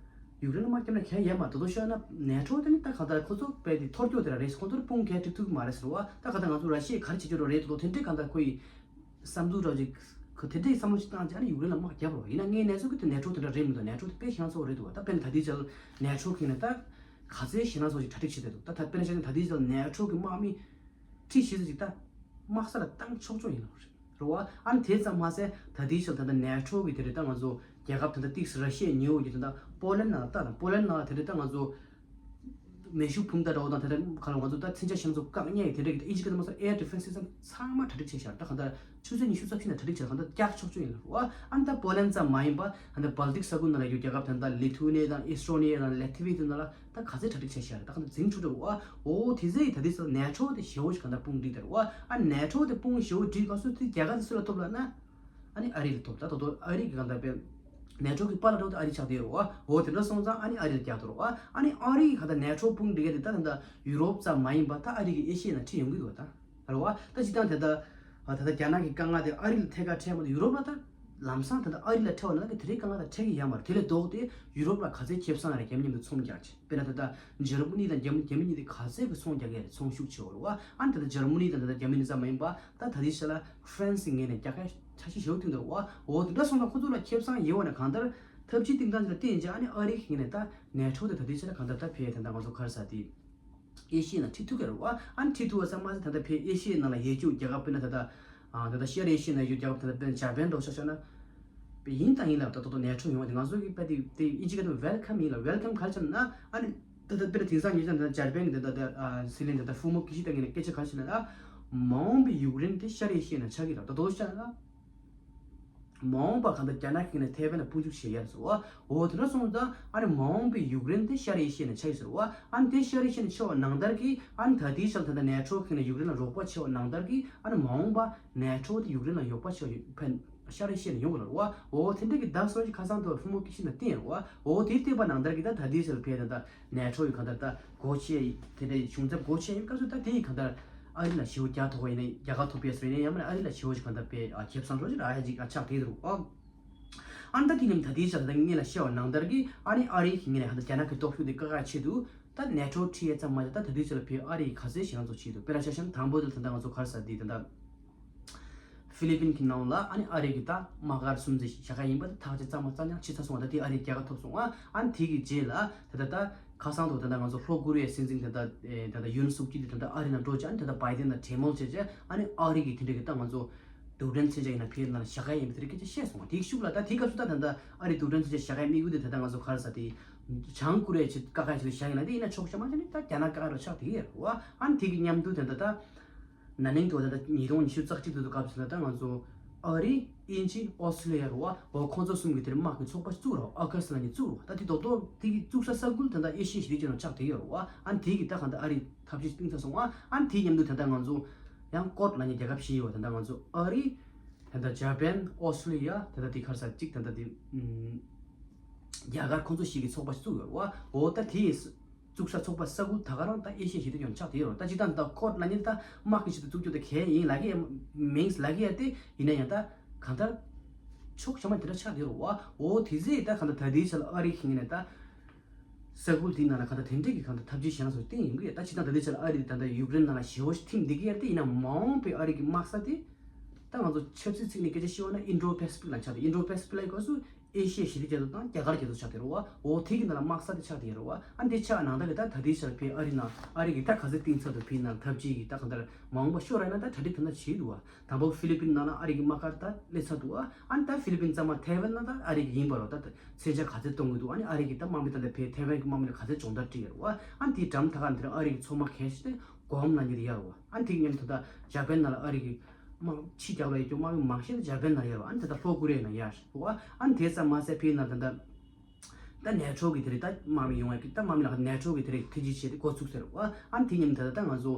ཡུཀ་རེན་ལ་དམག་རྒྱབ་ན་གལ་ཡོད་མ་རེད། དོ་དོ་ཤོད་ན་ནེ་ཊོ་དེ་ནི་ད་གང་ལྟར་ཁོ་ཚོ་དཔེ་དེ་འཐོར་རྒྱུ་དེ་ར་རེད། ཁོ་ཚོར་དཔུང་གལ་སྒྲིག་ཐུབ་ཀྱི་མ་རེད་ཟེར་བ། ད་གང་ལྟར་ང་ཚོ་ར་ཤི་ཡས་ག་རེ་བྱེད་རྒྱུ་ར་རེད། དོ་དོ་དེ་འདྲའི་གང་ལྟར་ཁོ་ཡི་བསམ་ཚུལ་འདྲ་ཅིག་ཁོ་དེ་འདྲའི་བསམ་བློ་ཞིག་བཏང་བྱས་ཨ་ནི་ཡུཀ་རེན་ལ་དམག་རྒྱབ་རོགས་ཡིན་ན་དངོས་གནས་ཚུལ་གྱི་དེ་ནེ་ཊོ་དེ་འདྲ་རེད་མི་འདུག་ནེ་ཊོ་དེ་དཔེ་ཤ་ཚ་བོ་རེད་འདུག་བ། ད་དཔེར་ན་ད་ལྟའི་ཆར་ནེ་ཊོ་གི་ནས་ད་ག་ཚོད་ཞེད་སྣང་ཚོགས་ཅིག་གྲ་སྒྲིག་བྱེད་བསྡད་འདུག་ད་ད་དཔེར་ན་ཆ་ནས་ད་ལྟའི་ཆར་ནེ་ཊོ་གི་དམག་མི་ཁྲི་བཞི་ཙམ་ཅིག་ད་དམག་ས་ལ་བཏང་ཆོག་ཆོག་ཡིན་ལབ་རེད་རེད་བ། ཨ་ནི་དེ་ཙམ་མ་ཟད་ད་ལྟའི་ཆར་ད་ལྟ་ནེ་ཊོ་གི་དེ་རེད་ད་ང་ཚོ་རྒྱལ་ཁབ་ད་ལྟ་ཏིག་སི་ར་ཤི་ཡའི་ཉེ་འོག་གི་ད་ལྟ་པོ་ལན་ནང་ལ་ལྟ་དང་། པོ་ལན་ནང་ལ་དེ་རེད་ད་ང་ཚོ་ མེ་ཤུགས་འཕུར་མདའ་འདྲ་བོ་དང་དེ་འདྲ་ག་ལ་ང་ཚོ་ད་མཚོན་ཆ་གཞན་ཚོ་བཀག་ཉེན་དེ་འདྲ་གི་ད་ཨིན་ཇི་སྐད་དུ་མ་སོང་air defense system ཚང་མ་གྲ་སྒྲིག་བྱས་ཤག་ད་གང་ལྟར་ཆུ་ཚོད་ཉི་ཤུ་རྩ་བཞི་ནས་གྲ་སྒྲིག་བྱས་གང་ལྟར་བཀག་ཆོག་ཆོག་ཡིན་ལ་རོ། ཨ་ནི་ད་པོ་ལན་ཙམ་མ་ཡིན་པ་ད་ལྟ་Baltic ས་ཁུལ་ནང་ལ་ཡོད་རྒྱལ་ཁབ་ད་ལྟ་Lithuania དང་Estonia དང་Latvia དེ་ནང་ལ་ད་ག་ཚད་གྲ་སྒྲིག་བྱས་ཤག་ད་གང་ལྟར་འཛིང་ཆོག་འདྲ་བོ། ཨ་འོ་དེ་ཚེ་ད་དེ་ས་ནེ་ཊོ་དེ་ཞེ་བོ་ཞིག་གང་ལྟར་དཔུང་སྒྲིག་དར་བ། ཨ་ནེ་ཊོ་དེ་དཔུང་ཞེ་བོ་སྒྲིག་ག་སུ་དེ་རྒྱལ་ཁབ་དེ་སུ་ལ་ཐོབ་ལ་ན། ཨ་ནི་ཨ་རི་ལ་ཐོབ། ད་ད་དུང་ཨ་རི་གི་གང་ལྟར་པའི་ནེ་ཊོ་གི་པཱ་ལགས་འགྲོ་དུས་ཨ་རི་ཆགས་བསྡད་ཡོད་རེད་བ། འོ་དེ་འདྲ་སོང་ཙང་ཨ་ནི་ཨ་རི་ལ་རྒྱག་འདུག་རེད་བ། ཨ་ནི་ཨ་རི་གི་གང་ལྟར་ནེ་ཊོ་དཔུང་སྒྲིག་ཡ་དེ་ད་ད་ལྟ་ཡུ་རོབ་ཙམ་མ་ཡིན་པ་ད་ཨ་རི་གི་ཨེ་ཤི་ཡ་ནང་ཁྲིད་ཡོང་གི་འདུག་བ། ད་རེད་བ། ད་སྤྱིར་བཏང་དེ་ལྟར་ད་ལྟ་རྒྱ་ནག་གི་དཀའ་ངལ་དེ་ཨ་རི་ལ་ཐད་ཀར་འཕྲད་མ་གཏོགས་ཡུ་རོབ་ལ་ད་ལམ་སང་ད་ལྟ་ཨ་རི་ལ་འཕྲད་པ་ན་ད་དེ་རིང་དཀའ་ངལ་ད་འཕྲད་ཀྱི་ཡོད་མ་རེད། དེ་ལས་ལྡོག་སྟེ་ཡུ་རོབ་ལ་ག་ཚད་ཁེ་བཟང་རེད་རྒྱ་མི་མཉམ་དུ་ཚོང་རྒྱག་ཆེད། དཔེར་ན་ད་ལྟ་འཇར་མ་ནི་དང་རྒྱ་མི་རྒྱ་མི་གཉིས་དེ་ག་ཚད་ཀྱི་ཚོང་རྒྱག་གི་རེད། ཚོང་ཤུགས་ཆེ་བ་རེད་བ། ཨ་ནི་ད་ལྟ་འཇར་མ་ནི་དང་ད་ལྟ་རྒྱ་མི་ནི་ཙམ་མ་ཡིན་པ་ད་ད་ལྟའི་ཆ་ལ་ཧྥ་རན་སི་ངོས་ནས་རྒྱག་ཁ་ཆ་ཤས་ཞེ་པོ་ཐོན་འདུག་བ། འོ་དེ་འདྲ་སོང་ཙང་ཁོ་ཚོ་ལ་ཁེ་བཟང་ཡོད་བ་ནས་གང་ལྟར་ཐབས་ཇུས་སྟེང་སྟངས་ཅིག་ལ་བརྟེན་བྱས་ཨ་ནི་ཨ་རི་ངོས་ནས་ད་ནེ་ཊོ་དེ་ད་ལྟའི་ཆ་ལ་གང་ལྟར་ད་ཕེ་ད་ལྟ་ང་ཚོ་ག་རེ་ཟེར་དེ་ཨེ་ཤི་ཡའི་ནང་ཁྲིད་ཐུབ་ཀྱི་རེད་བ། ཨ་ནི་ཁྲིད་ཐུབ་པ་ཙམ་མ་ཟད་ད་ལྟ་ཕེ་ཨེ་ཤི་ཡའི་ནང་ལ་ཡོད་རྒྱུ་རྒྱལ་ཁབ་དཔེར་ན་ད་ལྟ་ཨ་ད་ལྟ་ཤར་ཨེ་ཤི་ཡའི་ནང་ཡོད་རྒྱལ་ཁབ་ད་ལྟ་དཔེར་ན་ཇ་པན་འདྲ་བོ་ཆ་བཞག་ན། ཡིན་དང་ཡིན་ལ་ད་ལྟ་ནེ་ཊོ་ཡོང་བ་དེ་ང་ཚོ་གི་དཔེ་དེ་དེ་ཨིན་ཇི་སྐད་དུ་welcome ཡིན་ལ། welcome ག་རེ་བྱས་ན་ཨ་ནི་ད་ལྟ་དཔེར་ན་དེང་སང་ཉེ་ཆར་ད་ལྟ་ཇར་པན་གི་ད་ལྟ་ད་ལྟ་སྲིད་བློན་ད་ལྟ་ཧྥུ་མོ་ཀི་ཤི་ད་ངོས་ནས་སྐད་ཆ་ག་རེ་བཤད་ན་ད་མ་འོངས་པའི་ཡུཀ་རེན་དེ་ཤར་ཨེ་ཤི་ཡའི་ནང་ཆགས་ཀྱི་རེད། ད་དོ་བཤད་ན་མ་འོངས་པ་གང་ལྟར་རྒྱ་ནག་གི་ནས་ཐའེ་ཝན་ལ་དཔུང་འཇུག་བྱེད་ཡ་རེད་ཟེར་བ། འོ་དེ་འདྲ་སོང་ཙང་ཨ་ནི་མ་འོངས་པའི་ཡུཀ་རེན་དེ་ཤར་ཨེ་ཤི་ཡའི་ནང་ཆགས་ཡོད་ཟེར་བ། ཨ་ནི་དེ་ཤར་ཨེ་ཤི་ཡའི་ནང་ཆགས་པ་ནང་ལྟར་གྱི་ཨ་ནི་ད་ལྟའི་ཆར་ད་ལྟ་ནེ་ཊོ་གི་ནས་ཡུཀ་རེན་ལ་རོགས་པ་བྱས་པ་ནང་ལྟར་གྱི་ཨ་ནི་མ་འོངས་པ་ནེ་ཊོ་དེ་ཡུཀ་རེན་ལ་རོགས་པ་བྱས་པ་ཕན་ཤར་ཨེ་ཤི་ཡའི་ནང་ཡོང་གི་རེད་བ། འོ་དེ་འདྲ་གི་བདག་སོགས་ཀྱི་ཁ་སང་དུ་ཧྥུ་མོ་ཀི་ཤི་ན་བསྟན་རེད་བ། འོ་དེ་བསྟན་པ་ནང་ལྟར་གྱི་ད་ད་ལྟའི་ཆར་ཕན་ད་ལྟ་ནེ་ཊོ་ཡི་གང་ལྟར་ད་སྒོ་ཕྱེ་དེ་འདྲ་བྱུང་ཚབས་སྒོ་ཕྱེ་ཡོད་སྐབས་སུ་ད་དེ་ཡི་གང་ལྟར་ཨ་རི་ལ་ཞེ་པོ་རྒྱག་ཐུབ་པ་ཡིན་ན་རྒྱལ་ཁ་ཐོབ་པའི་སྲོལ་ཡིན་ན་ཡང་མིན་ཨ་རི་ལ་ཞེ་པོ་ཞིག་གང་ལྟར་དཔེ་ཨ་ཁེ་བཟང་འགྲོ་ཞིག་རག་ཡ་ཅིག་ཨ་ཆགས་བསྡད་འདུག་ཨ། ཨ་ནི་ད་དེ་ནི་ད་དེའི་ཆར་ད་ངེད་ལ་བཤད་པ་ནང་ལྟར་གྱི་ཨ་ནི་ཨ་རི་གི་ངེད་ལ་ཧ་ད་རྒྱ་ནག་གི་སྟོབས་ཤུགས་དེ་བཀག་ཡ་ཆེད་དུ་ད་ནེ་ཊོ་ཁྲིད་ཡ་ཙམ་མ་ཟད་ད་ད་དེའི་ཆར་ལ་ཕེ་ཨ་རི་གི་ག་ཚད་ཞེ་ན་ཚོ་བྱེད་འདུག་དཔེར་ན་ཆ་བཞག་ན་དང་པོ་དེ་ད་ལྟ་ང་ཚོ་ག་རེ་ཟེར་དེ་ད་ལྟ་ཧྥི་ལི་པིན་གྱི་ནང་ལ་ཨ་ནི་ཨ་རི་གི་ད་དམག་སྒར་གསུམ་ཙམ་བཞག་ཡ་ཡིན་པ་དེ་ཐག་བཅད་ཚང་མ་རྩ་ཉག་ཕྱིས་ཚར་སོང་བ། ད་དེ་ཨ་རི་རྒྱལ་ཁ་ཐོབ་སོང་ཨ། ཨ་ནི་དེ་གི་རྗེས་ལ་ད་ད་ད་ཁ་སང་དུ་ད་ལྟ་ང་ཚོ་ལྷོ་ཀོ་རི་ཡའི་སྲིད་འཛིན་ད་ལྟ་ཨེ་ད་ལྟ་ཡུན་སུག་ཅི་དེ་ད་ལྟ་ཨ་རི་ནང་འགྲོ་བྱས་ཨ་ནི་ད་ལྟ་བྷའི་ཏན་དང་གྲོས་མོལ་བྱས་བྱས་ཨ་ནི་ཨ་རི་གི་དེ་འདྲ་གི་ད་ང་ཚོ་རྡུལ་ཕྲན་མཚོན་ཆ་ཡིན་ན་ཕེ་ནང་བཞག་ཡ་ཡིན་པའི་དེ་རིགས་སྐད་ཆ་བཤད་སོང་བ། དེའི་ཤུགས་ལ་ད་དེའི་སྐབས་སུ་ད་ད་ལྟ་ཨ་རི་རྡུལ་ཕྲན་མཚོན་ཆ་བཞག་ཡ་དམིགས་ཡུལ་དེ་ད་ལྟ་ང་ཚོ་ག་རེ་ཟེར་དེ་བྱང་ཀོ་རི་ཡ་ཆེད་བཀག་ཡ་ཆེད་དུ་བཞག་ཡིན་ན་དེ་ཡིན་ན་ཆོག་ཤ་མ་ཆ་ནི་ད་རྒྱ་ནག་བཀག་ཡ་རུ་ཆགས་དེ་ཡོད་རེད་བ། ཨ་ནི་དེ་གི་མཉམ་དུ་ད་ལྟ་ད་ན་ནིང་དུ་ད་ལྟ་ཉིས་སྟོང་ཉི་ཤུ་རྩ་གཅིག་དུ་དུ་སྐབས་སུ་ད་ལྟ་ང་ཚོ་ཨ་རི་དབྱིན་ཇི་ཨོ་སི་ལི་ཡ་རེད་བ། འོ་ཁོང་ཚོ་གསུམ་གི་དེར་དམག་གི་ཚོགས་པ་བཙུགས་རོགས། ཨ་ཁ་སི་ལ་ནི་བཙུགས་རོགས། ད་དེ་རྡོག་རྡོག་དེ་གི་བཙུགས་ས་ས་ཁུལ་ད་ལྟ་ཨེ་ཤི་ཡའི་ཞི་བདེ་ལྗོངས་ནང་ཆགས་བསྡད་ཡོད་རེད་བ། ཨ་ནི་དེ་གི་ད་གང་ལྟར་ཨ་རི་ཐབས་ཇུས་བཏིང་ཚར་སོང་བ། ཨ་ནི་དེའི་མཉམ་དུ་ད་ལྟ་ང་ཚོ་ཡང་ཀོཌ་ལབ་མཁན་རྒྱལ་ཁབ་བཞི་ཡོད་བ། ད་ལྟ་ང་ཚོ་ཨ་རི་ད་ལྟ་ཇ་པན་ཨོ་སི་ལི་ཡ་ད་ལྟ་དེ་ག་རེ་ཟེར་གཅིག་ད་ལྟ་དེ་ཨུམ་རྒྱ་གར་ཁོང་ཚོ་བཞི་གི་ཚོགས་པ་བཙུགས་ཡོད་རེད་བ། འོ་ད་དེ་བཙུགས་ས་ཚོགས་པ་ས་ཁུལ་ད་ག་རང་ད་ཨེ་ཤི་ཡའི་ཞི་བདེ་ལྗོངས་ཆགས་བསྡད་ཡོད་རེད། ད་སྤྱིར་བཏང་ད་ཀོཌ་ལབ་མཁན་ད་དམག་གི་ཆེད་དུ་བཙུགས་རྒྱུ་ད་གལ་ཡིན་ལབ་ཀྱི་ཡ་མིན་ལབ་ཀྱི་ཡ་དེ་ཡིན་ན་ཡང་ད་གང་ལྟར་ཕྱོགས་ཆ་མ་དེ་འདྲ་ཆགས་བསྡད་ཡོད་རེད་བ། འོ་དེ་ཚེ་ད་གང་ལྟར་ད་ལྟའི་ཆ་ལ་ཨ་རི་གི་ངོས་ནས་ད་ས་ཁུལ་དེའི་ནང་ལ་གང་ལྟར་དེ་འདྲས་ཀྱི་གང་ལྟར་ཐབས་ཇུས་གཞན་ལ་སོགས་བསྟན་ཡོང་གི་ཡོད། ད་ཕྱི་ནང་ད་ལྟའི་ཆ་ལ་ཨ་རི་ད་ལྟ་ཡུཀ་རེན་ནང་ལ་ཞེ་པོ་ཞིག་ཐིམ་བསྡད་ཀྱི་ཡོད་རེད་དེ། ཡིན་ན་མ་འོངས་པའི་ཨ་རི་གི་དམག་ས་དེ་ད་ང་ཚོ་ཆབ་སྲིད་ཚིག་ནས་སྐད་ཆ་བཤད་པ་ན་ཨིན་ཌོ་པེ་སི་ཕིག་ལ་ཆགས་ཏེ། ཨིན་ཌོ་པེ་སི་ཕིག་ལ་སྐབས་སུ་ཨེ་ཤི་ཡའི་ཞི་བདེ་རྒྱ་མཚོ་དང་རྒྱ་གར་རྒྱ་མཚོ་ཆགས་བསྡད་རེད་བ། འོ་དེ་གི་ནང་ལ་དམག་ས་དེ་ཆགས་བསྡད་ཡོད་རེད་བ། ཨ་འདི་ཆགས་ནང་ད་གི་ད་ད་ལྟའི་ཆར་ཕའི་ཨ་རི་ནང་ཨ་རི་གི་ད་ག་ཚོད་བཏིང་ཚར་འདུག་ཕའི་ནང་ཐབས་ཇུས་ཀྱི་ད་གང་ལྟར་མ་འོངས་པ་ཤོར་ར་ན་ད་གྲ་སྒྲིག་ད་ན་བྱེད་འདུག་བ། དང་པོ་ཧྥི་ལི་པིན་ནང་ལ་ཨ་རི་གི་དམག་སྒར་ད་སླེབས་ཚར་འདུག་བ། ཨ་ནི་ད་ཧྥི་ལི་པིན་ཚང་མ་ཐའེ་ཝན་ནང་ད་ཨ་རི་གི་ཡིན་པ་རོ། ད་ད་མཚོན་ཆ་ག་ཚོད་གཏོང་གི་འདུག་ཨ་ནི་ཨ་རི་གི་ད་དམག་མི་ད་ལྟ་ཕའི་ཐའེ་ཝན་གི་དམག་མི་ལ་ག་ཚོད་སྦྱོང་བརྡར་སྤྲད་ཡོད་རེད་བ། ཨ་ནི་དེའི་འགྲམ་ད་ག་འདིར་ཨ་རི་གི་མཚོ་དམག་གལ་ཆེ་སྟེ་སྒོམ་ལ་ཉེ་དུ་ཡར་བ། ཨ་ནི་དེ་གི་མཉམ་དུ་ད་ཇ་པན་ནང་ལ་ཨ་རི་གི་དམག་ཕྱི་རྒྱབ་ལ་ཡོད་རྒྱུ་དམག་མི་མང་ཤོས་ད་ཇ་པན་ནང་ཡར་བ། ཨ་ནི་ད་ལྟ་ལྷོ་ཀོ་རི་ཡ་ནང་ཡར་བ། ཨ་ནི་དེ་ཙམ་མ་ཟད་ཕའི་ནང་ད་ད་ད་ནེ་ཊོ་གི་དེ་རིགས་ད་དམག་མི་ཡོང་ཡ་གི་ད་དམག་མི་ལ་ནེ་ཊོ་གི་དེ་རིགས་ཐེ་ཇི་བྱས་ཏེ་འགོ་བཙུགས་ཟེར་བ། ཨ་ནི་དེ་མཉམ་དུ་ད་ལྟ་ང་ཚོ་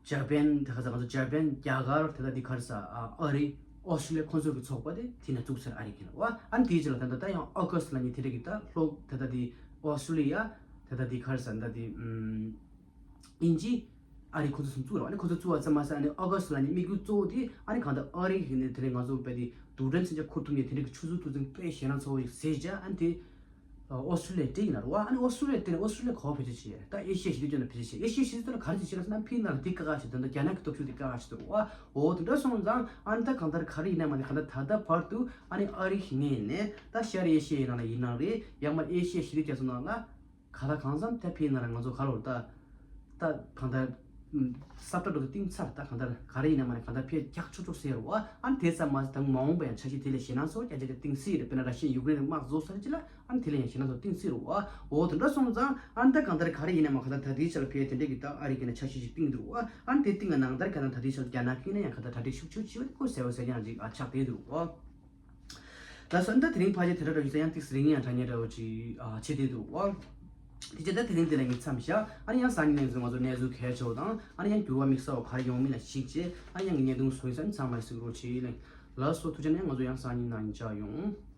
ཇ་པན་དེ་ག་ས་ང་ཚོ་ཇ་པན་རྒྱ་གར་དེ་ད་དེ་ག་རེ་ཟ་ཨ་རི་ཨོ་སི་ཊྲེ་ལི་ཡ་ཁོང་ཚོ་གི་ཚོགས་པ་དེ་དེ་ནས་བཙུགས་ཟེར་ཨ་རི་གི་ལ་བ། ཨ་ནི་དེའི་རྗེས་ལ་ད་ལྟ་ད་ཡང་ཨོ་གྷ་སི་ལ་ཉི་དེ་རིགས་ཀྱི་ད་ལྷོ་དེ་ད་དེ་ཨོ་སི་ཊྲེ་ལི་ཡ་དེ་ད་དེ་ག་རེ་ཟ་ད་དེ་ཨམ། དབྱིན་ཇི་ཨ་རི་ཁོ་ཚོ་གསུམ་བཙུགས་ར་བ། ཨ་ནི་ཁོ་ཚོ་བཙུགས་པ་ཙམ་མ་ཟད་ཨ་ནི་ཨོ་གྷ་སི་ལ་ནི་དམིགས་ཡུལ་གཙོ་བོ་དེ་ཨ་ནི་གང་ལྟར་ཨ་རི་གི་ནི་དེ་རིང་ང་ཚོ་བས་དེ་རྡུལ་ཕྲན་མཚོན་ཆ་འཁུར་ཐུབ་མཁན་དེ་འདྲ་གི་ཆུ་ཚོད་ཐུག་ཚན་དཔེ་ཞེ་དྲག་ཚ་བོ་ཞིག་བཟོས་བྱས་ཨ་ནི་དེ་ཨོ་སི་ཊྲེ་ལི་ཡ་སྤྲད་ཡིན་ལ་ར་བ། ཨ་ནི་ཨོ་སི་ཊྲེ་ལི་ཡ་དེ་ནི་ཨོ་སི་ཊྲེ་ལི་ཡ་ག་བ་བེད་སྤྱོད་བྱས་ད་ཨེ་ཤི་ཡ་ཞི་བདེ་ལྗོངས་ནང་བེད་སྤྱོད་བྱས། ཨེ་ཤི་ཡ་ཞི་བདེ་ལྗོངས་ལ་ག་རེ་བྱེད་ཀྱི་ལ་ཟེར་ན་ཕི་ནང་ལ་དེ་དཀའ་ཁག་ཞིག་དོན་དུ་རྒྱ་ནག་གི་སྟོབས་ཤུགས་དེ་དཀའ་ཁག་ཞིག་འདུག་ར་བ། འོ་དེ་འདྲ་སོང་ཙང་ཨ་ནི་ད་གང་ལྟར་ག་རེ་ཡིན་ན་མ་ནི་གང་ལྟར་ད་ལྟ་བར་དུ་ཨ་ནི་ཨ་རི་གི་ངོས་ནས་ད་ཤར་ཨེ་ཤི་ཡའི་ནང་ལ་ཡིན་ནའང་རེད། ཡང་མ་ཨེ་ཤི་ཡ་ཞི་བདེ་རྒྱ་མཚོ་ནང་ལ་ག་ལ་གང་འཚམ་ད་ཕི་ནང་ལ་ང་ཚོ་ག་ལོར་ད་ད་གང་ལྟར་ ས་བཀྲ་འགྲོ་དུས་གཏིང་ཚར། ད་གང་ལྟར་ག་རེ་ཡིན་ན་མ་རེད། གང་ལྟར་ཕེ་རྒྱག་ཆོག་ཆོག་ཟེར་བ། ཨ་ནི་དེ་ཙམ་མ་ཟད་ད་མ་འོངས་པ་ཡང་འཆར་གཞི་དེ་ལས་ཞེད་སྣང་ཚོར་རྒྱ་ཆེ་དེ་གཏིང་སྲིད་རེད། དཔེར་ན་ར་ཤི་ཡ་ཡུཀ་རེན་དམག་རྫོགས་ཚར་རྗེས་ལ་ཨ་ནི་དེ་ལས་ཡང་ཞེད་སྣང་ཚོར་གཏིང་སྲིད་རེད་བ། འོ་དེ་འདྲ་སོང་ཙང་ཨ་ནི་ད་གང་ལྟར་ག་རེ་ཡིན་ན་མ་གང་ལྟར་ད་ལྟའི་ཆར་ལ་ཕེ་དེ་འདྲས་ཀྱི་ད་ཨ་རི་གི་ན་འཆར་གཞི་ཞིག་གཏིང་འདུག་བ། ཨ་ནི་དེ་གཏིང་ག་ནང་ལྟར་ག་ན་ད་ལྟའི་ཆར་རྒྱ་ནག་གི་ན་ཡང་ག་ད་གྲ་སྒྲིག་ཤུགས་ཆེ་ཆེ་བ་ཁོ་ཟེར་བ་ཟེར་ཡང་ཅིག་ཨ་ཆགས་བསྡད་འདུག་བ། ལགས་སོ། ད་དེ་རིང་ཕལ་ཆེར་དེ་འདྲ་འདྲ་ཞིག་ཡང་ཏིག་སི་རིང་ཡང་དྲ་བརྙན་འདྲ་བོ་ཅིག་ཨ་བྱེད་བསྡད་འདུག་ཨོ། དེ་རྗེས་ད་དེ་རིང་འདི་ལ་ངས་མཚམས་བཞག་ཨ་ནི་ཡང་སང་ཉིན་ནས་བཟུང་ང་ཚོ་གནས་ཚུལ་གལ་ཆེ་བ་དང་ཨ་ནི་ཡང་འགྱུར་བ་དམིགས་བསལ་བ་ག་རེ་ཡོང་མིན་ལ་གཞིགས་བྱས་ཨ་ནི་ཡང་ངས་བརྙན་ཐུང་བཟོ་ཡིན་ས་མཚམས་མ་གཟིགས་རོགས་བྱེད་ལེ། ལགས་སོ། ཐུགས་རྗེ་ཆེ། ང་ཚོ་ཡང་སང་ཉིན་ནང་མཇལ་ཡོང་།